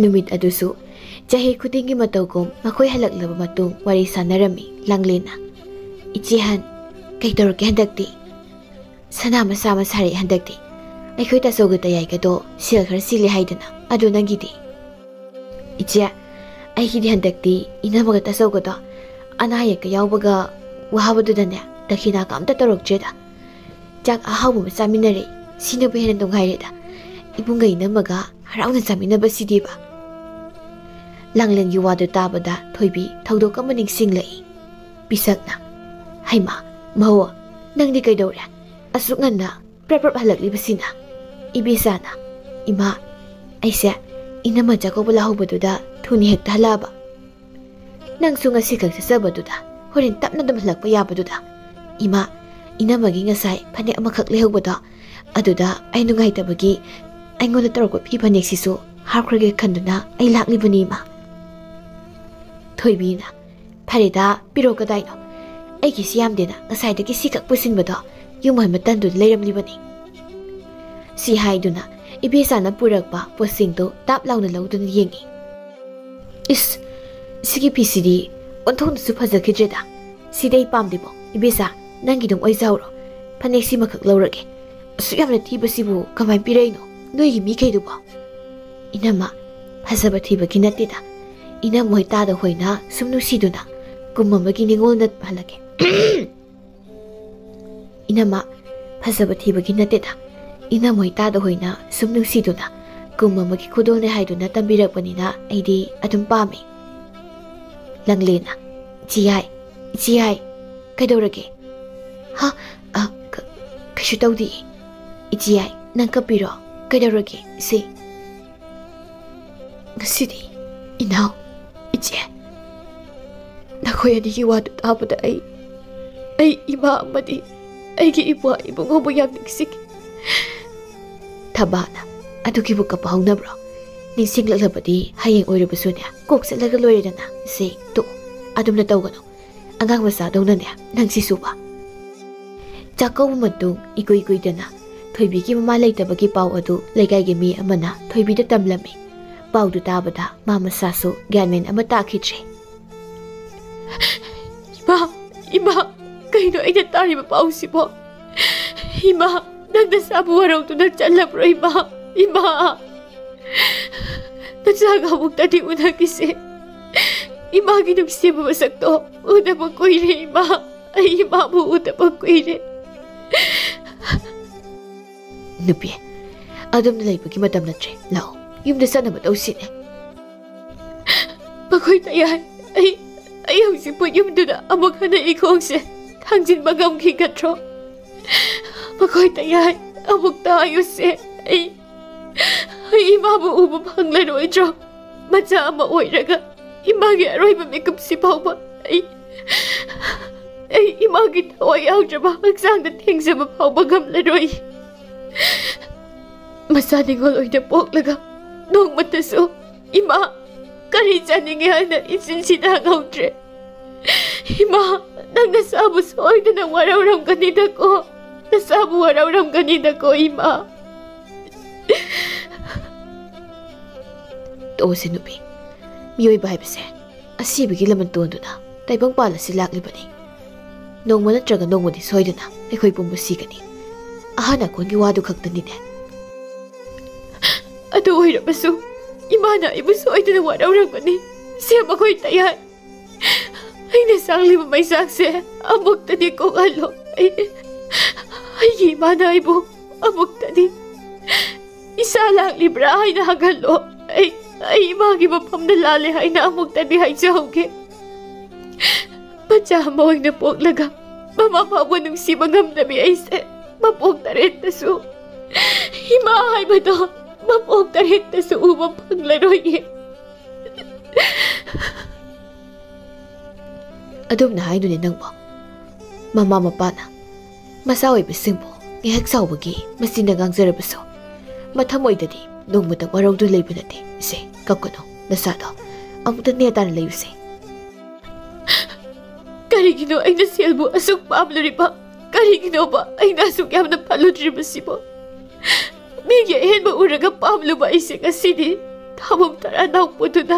ꯅꯨꯃꯤꯠ ꯑꯗꯨꯁꯨ ꯆꯍꯤ ꯈꯨꯗꯤꯡꯒꯤ ꯃꯇꯧꯒꯨꯝ ꯃꯈꯣꯏ ꯍꯜꯂꯛꯂꯕ ꯃꯇꯨꯡ ꯋꯥꯔꯤ ꯁꯥꯟꯅꯔꯝꯃꯤ ꯂꯥꯡꯂꯦꯟꯅ꯫ "ꯏꯆꯦ ꯍꯟ, ꯀꯩ ꯇꯧꯔꯛꯀꯦ ꯍꯟꯗꯛꯇꯤ? ꯁꯅꯥ ꯃꯆꯥ ꯑꯃ ꯁꯥꯔꯛꯑꯦ ꯍꯟꯗꯛꯇꯤ꯫ ꯑꯩꯈꯣꯏ ꯇꯥꯆꯧꯒ ꯇꯌꯥꯏꯒꯗꯣ ꯁꯦꯜ ꯈꯔ ꯆꯤꯜꯂꯦ ꯍꯥꯏꯗꯅ꯫ ꯑꯗꯣ ꯅꯪꯒꯤꯗꯤ?" "ꯏꯆꯦ, ꯑꯩꯒꯤꯗꯤ ꯍꯟꯗꯛꯇꯤ ꯏꯅꯝꯃꯒ ꯇꯥꯆꯧꯒꯗꯣ ꯑꯅꯥ ꯑꯌꯦꯛꯀ ꯌꯥꯎꯕꯒ ꯋꯥꯕꯗꯨꯗꯅꯦ ꯗꯈꯤꯅꯥꯒ ꯑꯝꯇ ꯇꯧꯔꯛꯇ꯭ꯔꯦꯗ꯫ ꯆꯥꯛ ꯑꯍꯥꯎꯕ ꯑꯃ ꯆꯥꯃꯤꯟꯅꯔꯦ, ꯁꯤꯅꯕꯨ ꯍꯦꯟꯅ ꯅꯨꯡꯉꯥꯏꯔꯦꯗ꯫ ꯏꯕꯨꯡꯒ ꯏꯅꯝꯃꯒ ꯍꯔꯥꯎꯅ ꯆꯥꯃꯤꯟꯅꯕꯁꯤꯗꯤꯕ꯫" ꯂꯥꯡꯂꯦꯟꯒꯤ ꯋꯥꯗꯨ ꯇꯥꯕꯗ ꯊꯣꯏꯕꯤ ꯊꯧꯗꯣꯛ ꯑꯃ ꯅꯤꯡꯁꯤꯡꯂꯛꯏ꯫ ꯄꯤꯁꯛꯅ, "ꯍꯩꯃꯥ, ꯃꯧ, ꯅꯪꯗꯤ ꯀꯩꯗꯧꯔꯦ? ꯑꯁꯨꯛ ꯉꯟꯅ ꯄ꯭ꯔꯞ ꯄ꯭ꯔꯞ ꯍꯜꯂꯛꯂꯤꯕꯁꯤꯅ?" ꯏꯕꯦꯆꯥꯅ, "ꯏꯃꯥ, ꯑꯩꯁꯦ ꯏꯅꯝꯃ ꯆꯥꯛꯀꯧꯕ ꯂꯥꯛꯍꯧꯕꯗꯨꯗ ꯊꯨꯅ ꯍꯦꯛꯇ ꯍꯜꯂꯛꯑꯕ꯫ ꯅꯪꯁꯨ ꯉꯁꯤꯈꯛ ꯆꯠꯆꯕꯗꯨꯗ ꯍꯣꯔꯦꯟ ꯇꯞꯅ ꯑꯗꯨꯝ ꯍꯜꯂꯛꯄ ꯌꯥꯕꯗꯨꯗ꯫ ꯏꯃꯥ, ꯏꯅꯝꯃꯒꯤ ꯉꯁꯥꯏ ꯐꯅꯦꯛ ꯑꯃꯈꯛ ꯂꯩꯍꯧꯕꯗꯣ, ꯑꯗꯨꯗ ꯑꯩ ꯅꯨꯡꯉꯥꯏꯇꯕꯒꯤ ꯑꯩꯉꯣꯟꯗ ꯇꯧꯔꯛꯄ ꯐꯤ ꯐꯅꯦꯛꯁꯤꯁꯨ ꯍꯥꯞꯈ꯭ꯔꯒꯦ ꯈꯟꯗꯨꯅ ꯑꯩ ꯂꯥꯛꯂꯤꯕꯅꯤ, ꯏꯃꯥ꯫" ꯊꯣꯏꯕꯤꯅ, "ꯐꯔꯦꯗ, ꯄꯤꯔꯛꯑꯣ, ꯀꯗꯥꯏꯅꯣ? ꯑꯩꯒꯤꯁꯤ ꯌꯥꯝꯗꯦꯅ ꯉꯁꯥꯏꯗꯒꯤ ꯁꯤ ꯀꯛ ꯄꯨꯁꯤꯟꯕꯗꯣ ꯌꯨꯝ ꯍꯟꯕ ꯇꯟꯗꯨꯅ ꯂꯩꯔꯝꯂꯤꯕꯅꯤ꯫" ꯁꯤ ꯍꯥꯏꯗꯨꯅ ꯏꯕꯦꯆꯥꯅ ꯄꯨꯔꯛꯄ ꯄꯣꯠꯁꯤꯡꯗꯨ ꯇꯥꯞ ꯂꯥꯎꯅ ꯂꯧꯗꯨꯅ ꯌꯦꯡꯉꯤ꯫ "ꯏꯁ, ꯁꯤꯒꯤ ꯐꯤꯁꯤꯗꯤ ꯑꯣꯟꯊꯣꯛꯅꯁꯨ ꯐꯖꯈꯤꯗ꯭ꯔꯦꯗ꯫ ꯁꯤꯗꯤ ꯑꯩ ꯄꯥꯝꯗꯦꯕꯣ꯫ ꯏꯕꯦꯆꯥ, ꯅꯪꯒꯤꯗꯨꯝ ꯑꯣꯏꯖꯍꯧꯔꯣ꯫ ꯐꯅꯦꯛꯁꯤꯃꯈꯛ ꯂꯧꯔꯒꯦ꯫ ꯑꯁꯨꯛ ꯌꯥꯝꯅ ꯊꯤꯕꯁꯤꯕꯨ ꯀꯃꯥꯏꯅ ꯄꯤꯔꯛꯏꯅꯣ ꯅꯣꯏꯒꯤ ꯃꯤꯈꯩꯗꯨꯕꯣ?" "ꯏꯅꯝꯃ, ꯐꯖꯕ ꯊꯤꯕꯒꯤ ꯅꯠꯇꯦꯗ꯫ ꯏꯅꯝꯃ ꯍꯣꯏ ꯇꯥꯗ ꯍꯣꯏꯅ ꯁꯨꯝ ꯅꯨꯡꯁꯤꯗꯨꯅ ꯀꯨꯝ ꯑꯃꯒꯤ ꯅꯤꯉꯣꯜꯅ ꯍꯜꯂꯛꯀꯦ꯫" "ꯏꯅꯝꯃ, ꯐꯖꯕ ꯊꯤꯕꯒꯤ ꯅꯠꯇꯦꯗ꯫ ꯏꯅꯝꯃ ꯍꯣꯏ ꯇꯥꯗ ꯍꯣꯏꯅ ꯁꯨꯝ ꯅꯨꯡꯁꯤꯗꯨꯅ ꯀꯨꯝ ꯑꯃꯒꯤ ꯈꯨꯗꯣꯜꯅꯦ ꯍꯥꯏꯗꯨꯅ ꯇꯝꯕꯤꯔꯛꯄꯅꯤꯅ ꯑꯩꯗꯤ ꯑꯗꯨꯝ ꯄꯥꯝꯃꯤ꯫" ꯂꯥꯡꯂꯦꯟꯅ, "ꯏꯆꯦ ꯌꯥꯏ, ꯏꯆꯦ ꯌꯥꯏ, ꯀꯩꯗꯧꯔꯒꯦ?" "ꯍꯥ? ꯑ, ꯀ-, ꯀꯩꯁꯨ ꯇꯧꯗꯤꯌꯦ꯫ ꯏꯆꯦ ꯌꯥꯏ, ꯅꯪ ꯀꯞꯄꯤꯔꯣ? ꯀꯩꯗꯧꯔꯒꯦ ꯏꯆꯦ? ꯉꯁꯤꯗꯤ ꯏꯅꯥꯎ, ꯏꯆꯦ, ꯅꯈꯣꯏ ꯑꯅꯤꯒꯤ ꯋꯥꯗꯨ ꯇꯥꯕꯗ ꯑꯩ, ꯑꯩ ꯏꯃꯥ ꯑꯃꯗꯤ ꯑꯩꯒꯤ ꯏꯄ꯭ꯋꯥ ꯏꯕꯨꯡꯉꯣꯕꯨ ꯌꯥꯝ ꯅꯤꯡꯁꯤꯡꯉꯤ꯫ ꯊꯕꯥꯅ, "ꯑꯗꯨꯒꯤꯕꯨ ꯀꯞꯄ ꯍꯧꯅꯕ꯭ꯔꯣ? ꯅꯤꯡꯁꯤꯡꯂꯛꯂꯕꯗꯤ ꯍꯌꯦꯡ ꯑꯣꯏꯔꯕꯁꯨꯅꯦ, ꯀꯣꯛ ꯆꯠꯂꯒ ꯂꯣꯏꯔꯦꯗꯅ꯫ ꯁꯦ, ꯇꯣꯛꯑꯣ꯫ ꯑꯗꯨꯝꯅ ꯇꯧꯒꯅꯨ꯫ ꯑꯉꯥꯡ ꯃꯆꯥꯗꯧꯅꯅꯦ ꯅꯪꯁꯤꯁꯨꯕ꯫" ꯆꯥꯛꯀꯧꯕ ꯃꯇꯨꯡ ꯏꯀꯨꯏ ꯀꯨꯏꯗꯅ ꯊꯣꯏꯕꯤꯒꯤ ꯃꯃꯥ ꯂꯩꯇꯕꯒꯤ ꯄꯥꯎ ꯑꯗꯨ ꯂꯩꯀꯥꯏꯒꯤ ꯃꯤ ꯑꯃꯅ ꯊꯣꯏꯕꯤꯗ ꯇꯝꯂꯝꯃꯤ꯫ ꯄꯥꯎꯗꯨ ꯇꯥꯕꯗ ꯃꯥ ꯃꯁꯥꯁꯨ ꯒ꯭ꯌꯥꯟ ꯃꯦꯟ ꯑꯃ ꯇꯥꯈꯤꯗ꯭ꯔꯦ꯫ "ꯏꯃꯥ, ꯏꯃꯥ, ꯀꯩꯅꯣ ꯑꯩꯅ ꯇꯥꯔꯤꯕ ꯄꯥꯎꯁꯤꯕꯣ? ꯏꯃꯥ, ꯅꯪ ꯅꯁꯥꯕꯨ ꯋꯥꯔꯧꯗꯨꯅ ꯆꯠꯂꯕ꯭ꯔꯣ ꯏꯃꯥ? ꯏꯃꯥ, ꯅꯆꯥꯒ ꯑꯃꯨꯛꯇꯗꯤ ꯎꯅꯈꯤꯁꯦ꯫ ꯏꯃꯥꯒꯤ ꯅꯨꯡꯁꯤꯕ ꯃꯁꯛꯇꯣ ꯎꯗꯕ ꯀꯨꯏꯔꯦ ꯏꯃꯥ꯫ ꯑꯩ ꯏꯃꯥꯕꯨ ꯎꯗꯕ ꯀꯨꯏꯔꯦ꯫" "ꯅꯨꯄꯤ, ꯑꯗꯨꯝꯅ ꯂꯩꯕꯒꯤ ꯃꯇꯝ ꯅꯠꯇ꯭ꯔꯦ꯫ ꯂꯥꯛꯑꯣ, ꯌꯨꯝꯗ ꯆꯠꯅꯕ ꯇꯧꯁꯤꯅꯦ꯫" "ꯃꯈꯣꯏ ꯇꯌꯥꯏ, ꯑꯩ, ꯑꯩ ꯍꯧꯖꯤꯛꯄꯨ ꯌꯨꯝꯗꯨꯗ ꯑꯃꯨꯛ ꯍꯟꯅ ꯏꯈꯣꯡꯁꯦ ꯊꯥꯡꯖꯤꯟꯕ ꯉꯝꯈꯤꯒꯗ꯭ꯔꯣ? ꯃꯈꯣꯏ ꯇꯌꯥꯏ, ꯑꯃꯨꯛꯇ ꯍꯥꯏꯌꯨꯁꯦ꯫ ꯑꯩ, ꯑꯩ ꯏꯃꯥꯕꯨ ꯎꯕ ꯐꯪꯂꯔꯣꯏꯗ꯭ꯔꯣ? ꯃꯆꯥ ꯑꯃ ꯑꯣꯏꯔꯒ ꯏꯃꯥꯒꯤ ꯑꯔꯣꯏꯕ ꯃꯤꯀꯨꯞꯁꯤ ꯐꯥꯎꯕ ꯑꯩ, ꯑꯩ ꯏꯃꯥꯒꯤ ꯊꯋꯥꯏ ꯌꯥꯎꯗ꯭ꯔꯕ ꯍꯛꯆꯥꯡꯗ ꯊꯦꯡꯖꯕ ꯐꯥꯎꯕ ꯉꯝꯂꯔꯣꯏ꯫ ꯃꯆꯥ ꯅꯤꯉꯣꯜ ꯑꯣꯏꯅ ꯄꯣꯛꯂꯒ ꯅꯣꯡꯃꯇꯁꯨ ꯏꯃꯥ ꯀꯔꯤ ꯆꯥꯅꯤꯡꯉꯤ ꯍꯥꯏꯅ ꯏꯆꯤꯟꯁꯤꯗ ꯍꯪꯍꯧꯗ꯭ꯔꯦ꯫ ꯏꯃꯥ, ꯅꯪ ꯅꯁꯥꯕꯨ ꯁꯣꯏꯗꯅ ꯋꯥꯔꯧꯔꯝꯒꯅꯤꯗꯀꯣ꯫ ꯅꯁꯥꯕꯨ ꯋꯥꯔꯧꯔꯝꯒꯅꯤꯗꯀꯣ ꯏꯃꯥ꯫" ꯇꯣꯛꯑꯁꯤ ꯅꯨꯄꯤ, ꯃꯤꯑꯣꯏꯕ ꯍꯥꯏꯕꯁꯦ ꯑꯁꯤꯕꯒꯤ ꯂꯃꯟ ꯇꯣꯟꯗꯨꯅ ꯇꯥꯏꯕꯪ ꯄꯥꯜꯂꯁꯤ ꯂꯥꯛꯂꯤꯕꯅꯤ꯫ ꯅꯣꯡꯃ ꯅꯠꯇ꯭ꯔꯒ ꯅꯣꯡꯃꯗꯤ ꯁꯣꯏꯗꯅ ꯑꯩꯈꯣꯏ ꯄꯨꯝꯕ ꯁꯤꯒꯅꯤ꯫ ꯑꯍꯟ ꯑꯀꯣꯟꯒꯤ ꯋꯥꯗꯨ ꯈꯛꯇꯅꯤꯅꯦ꯫ ꯑꯗꯨ ꯑꯣꯏꯔꯕꯁꯨ ꯏꯃꯥꯅ ꯑꯩꯕꯨ ꯁꯣꯏꯗꯅ ꯋꯥꯔꯧꯔꯝꯒꯅꯤ꯫ ꯁꯦ ꯃꯈꯣꯏ ꯇꯌꯥꯏ, ꯑꯩꯅ ꯁꯥꯡꯂꯤꯕ ꯃꯩꯆꯥꯛꯁꯦ ꯑꯃꯨꯛꯇꯗꯤ ꯀꯣꯛꯍꯜꯂꯣ꯫ ꯑꯩ, ꯑꯩꯒꯤ ꯏꯃꯥꯅ ꯑꯩꯕꯨ ꯑꯃꯨꯛꯇꯗꯤ ꯏꯁꯥ ꯂꯥꯛꯂꯤꯕ꯭ꯔꯥ ꯍꯥꯏꯅ ꯍꯪꯍꯜꯂꯣ꯫ ꯑꯩ, ꯑꯩ ꯏꯃꯥꯒꯤ ꯃꯐꯝꯗ ꯂꯥꯜꯂꯦ ꯍꯥꯏꯅ ꯑꯃꯨꯛꯇꯗꯤ ꯍꯥꯏꯖꯍꯧꯒꯦ꯫ ꯃꯆꯥ ꯑꯃ ꯑꯣꯏꯅ ꯄꯣꯛꯂꯒ ꯃꯃꯥ ꯐꯥꯎꯕ ꯅꯨꯡꯁꯤꯕ ꯉꯝꯗꯕꯤ ꯑꯩꯁꯦ ꯃꯄꯣꯛ ꯇꯔꯦꯠꯇꯁꯨ ꯏꯃꯥ ꯍꯥꯏꯕꯗꯣ ꯃꯄꯣꯛ ꯇꯔꯦꯠꯇꯁꯨ ꯎꯕ ꯐꯪꯂꯔꯣꯏꯌꯦ꯫ ꯑꯗꯨꯝꯅ ꯍꯥꯏꯅꯨꯅꯦ ꯅꯪꯕꯣ꯫ ꯃꯃꯥ ꯃꯄꯥꯅ ꯃꯆꯥ ꯑꯣꯏꯕꯁꯤꯡꯕꯨ ꯉꯥꯏꯍꯥꯛ ꯁꯥꯎꯕꯒꯤ ꯃꯆꯤꯟꯗ ꯉꯥꯡꯖꯔꯕꯁꯨ, ꯃꯊꯃꯣꯏꯗꯗꯤ ꯅꯣꯡꯃꯇ ꯋꯥꯔꯧꯗꯨꯅ ꯂꯩꯕ ꯅꯠꯇꯦ꯫ ꯏꯆꯦ, ꯀꯞꯀꯅꯨ, ꯅꯆꯥꯗꯣ꯫ ꯑꯃꯨꯛꯇ ꯅꯦ ꯇꯥꯅ ꯂꯩꯌꯨꯁꯦ꯫ ꯀꯔꯤꯒꯤꯅꯣ ꯑꯩꯅ ꯁꯦꯜꯕꯨ ꯑꯁꯨꯛ ꯄꯥꯝꯂꯨꯔꯤꯕ? ꯀꯔꯤꯒꯤꯅꯣꯕ ꯑꯩꯅ ꯑꯁꯨꯛ ꯌꯥꯝꯅ ꯐꯠꯂꯨꯗ꯭ꯔꯤꯕꯁꯤꯕꯣ? ꯃꯤꯒꯤ ꯑꯍꯦꯟꯕ ꯎꯔꯒ ꯄꯥꯝꯂꯨꯕ ꯑꯩꯁꯦ ꯉꯁꯤꯗꯤ ꯊꯥꯕꯨꯡ ꯇꯔꯥ ꯅꯥꯎꯄꯨꯗꯨꯅ,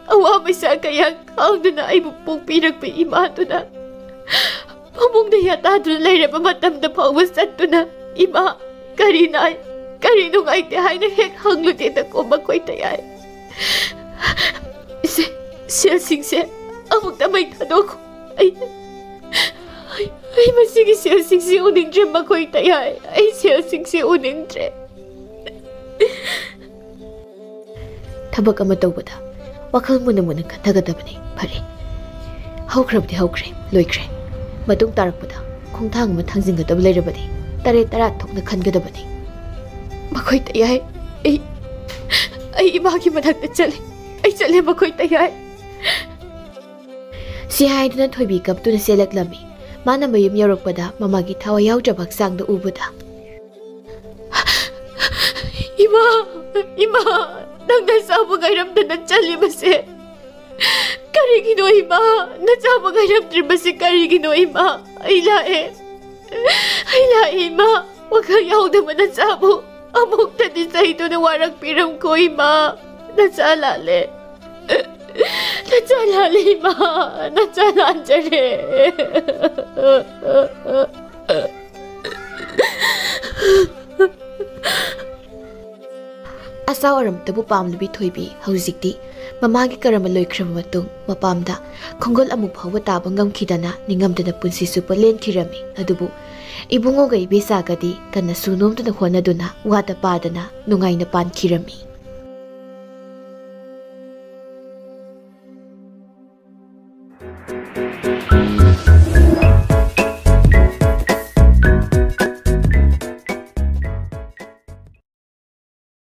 ꯑꯋꯥ ꯃꯩꯁꯥ ꯀꯌꯥ ꯈꯥꯡꯗꯨꯅ ꯑꯩꯕꯨ ꯄꯣꯛꯄꯤꯔꯛꯄ ꯏꯃꯥꯗꯨꯅ, ꯐꯃꯨꯡꯗ ꯌꯥꯇꯥꯗꯨꯅ ꯂꯩꯔꯕ ꯃꯇꯝꯗ ꯐꯥꯎꯕ ꯆꯠꯇꯨꯅ, "ꯏꯃꯥ, ꯀꯔꯤ ꯅꯥꯏ, ꯀꯔꯤ ꯅꯨꯡꯉꯥꯏꯇꯦ?" ꯍꯥꯏꯅ ꯍꯦꯛ ꯍꯪꯂꯨꯗꯦꯗꯀꯣ ꯃꯈꯣꯏ ꯇꯌꯥꯏ꯫ ꯁꯦ-, ꯁꯦꯜꯁꯤꯡꯁꯦ ꯑꯃꯨꯛꯇ ꯃꯩ ꯊꯥꯗꯣꯛꯈꯣ꯫ ꯑꯩ, ꯑꯩ, ꯑꯩ ꯃꯁꯤꯒꯤ ꯁꯦꯜꯁꯤꯡꯁꯤ ꯎꯅꯤꯡꯗ꯭ꯔꯦ ꯃꯈꯣꯏ ꯇꯌꯥꯏ꯫ ꯑꯩ ꯁꯦꯜꯁꯤꯡꯁꯤ ꯎꯅꯤꯡꯗ꯭ꯔꯦ꯫ ꯊꯕꯛ ꯑꯃ ꯇꯧꯕꯗ ꯋꯥꯈꯜ ꯃꯨꯟꯅ ꯃꯨꯟꯅ ꯈꯟꯊꯒꯗꯕꯅꯤ꯫ ꯐꯔꯦ, ꯍꯧꯈ꯭ꯔꯕꯗꯤ ꯍꯧꯈ꯭ꯔꯦ, ꯂꯣꯏꯈ꯭ꯔꯦ꯫ ꯃꯇꯨꯡ ꯇꯥꯔꯛꯄꯗ ꯈꯣꯡꯊꯥꯡ ꯑꯃ ꯊꯥꯡꯖꯤꯟꯒꯗꯕ ꯂꯩꯔꯕꯗꯤ ꯇꯔꯦꯠ ꯇꯔꯥ ꯊꯣꯛꯅ ꯈꯟꯒꯗꯕꯅꯤ꯫ ꯃꯈꯣꯏ ꯇꯌꯥꯏ, ꯑꯩ, ꯑꯩ ꯏꯃꯥꯒꯤ ꯃꯅꯥꯛꯇ ꯆꯠꯂꯦ꯫ ꯑꯩ ꯆꯠꯂꯦ ꯃꯈꯣꯏ ꯇꯌꯥꯏ꯫ ꯁꯤ ꯍꯥꯏꯗꯨꯅ ꯊꯣꯏꯕꯤ ꯀꯞꯇꯨꯅ ꯆꯦꯜꯂꯛꯂꯝꯃꯤ꯫ ꯃꯥꯅ ꯃꯌꯨꯝ ꯌꯧꯔꯛꯄꯗ ꯃꯃꯥꯒꯤ ꯊꯋꯥꯏ ꯌꯥꯎꯗ꯭ꯔꯕ ꯍꯛꯆꯥꯡꯗꯨ ꯎꯕꯗ, "ꯏꯃꯥ, ꯏꯃꯥ, ꯅꯪ ꯅꯆꯥꯕꯨ ꯉꯥꯏꯔꯝꯗꯅ ꯆꯠꯂꯤꯕꯁꯦ ꯀꯔꯤꯒꯤꯅꯣ ꯏꯃꯥ? ꯅꯆꯥꯕꯨ ꯉꯥꯏꯔꯝꯗ꯭ꯔꯤꯕꯁꯦ ꯀꯔꯤꯒꯤꯅꯣ ꯏꯃꯥ? ꯑꯩ ꯂꯥꯛꯑꯦ, ꯑꯩ ꯂꯥꯛꯑꯦ ꯏꯃꯥ꯫ ꯋꯥꯈꯜ ꯌꯥꯎꯗꯕ ꯅꯆꯥꯕꯨ ꯑꯃꯨꯛꯇꯗꯤ ꯆꯩꯗꯨꯅ ꯋꯥꯔꯛꯄꯤꯔꯝꯈꯣ ꯏꯃꯥ꯫ ꯅꯆꯥ ꯂꯥꯜꯂꯦ, ꯅꯆꯥ ꯂꯥꯜꯂꯦ ꯏꯃꯥ, ꯅꯆꯥ ꯂꯥꯟꯖꯔꯦ꯫" ꯑꯆꯥꯎ ꯑꯔꯝꯇꯕꯨ ꯄꯥꯝꯂꯕꯤ ꯊꯣꯏꯕꯤ ꯍꯧꯖꯤꯛꯇꯤ ꯃꯃꯥꯒꯤ ꯀꯔꯝꯃ ꯂꯣꯏꯈ꯭ꯔꯕ ꯃꯇꯨꯡ, ꯃꯄꯥꯝꯗ ꯈꯣꯡꯒꯨꯜ ꯑꯃꯨꯛ ꯐꯥꯎꯕ ꯇꯥꯕ ꯉꯝꯈꯤꯗꯅ ꯅꯤꯡꯉꯝꯗꯅ ꯄꯨꯟꯁꯤ ꯆꯨꯞꯄ ꯂꯦꯟꯈꯤꯔꯝꯃꯤ꯫ ꯑꯗꯨꯕꯨ ꯏꯕꯨꯡꯉꯣꯒ ꯏꯕꯦꯆꯥꯒꯗꯤ ꯀꯟꯅ ꯁꯨ ꯅꯣꯝꯗꯨꯅ ꯍꯣꯠꯅꯗꯨꯅ, ꯋꯥꯗ ꯄꯥꯗꯅ ꯅꯨꯡꯉꯥꯏꯅ ꯄꯥꯟꯈꯤꯔꯝꯃꯤ꯫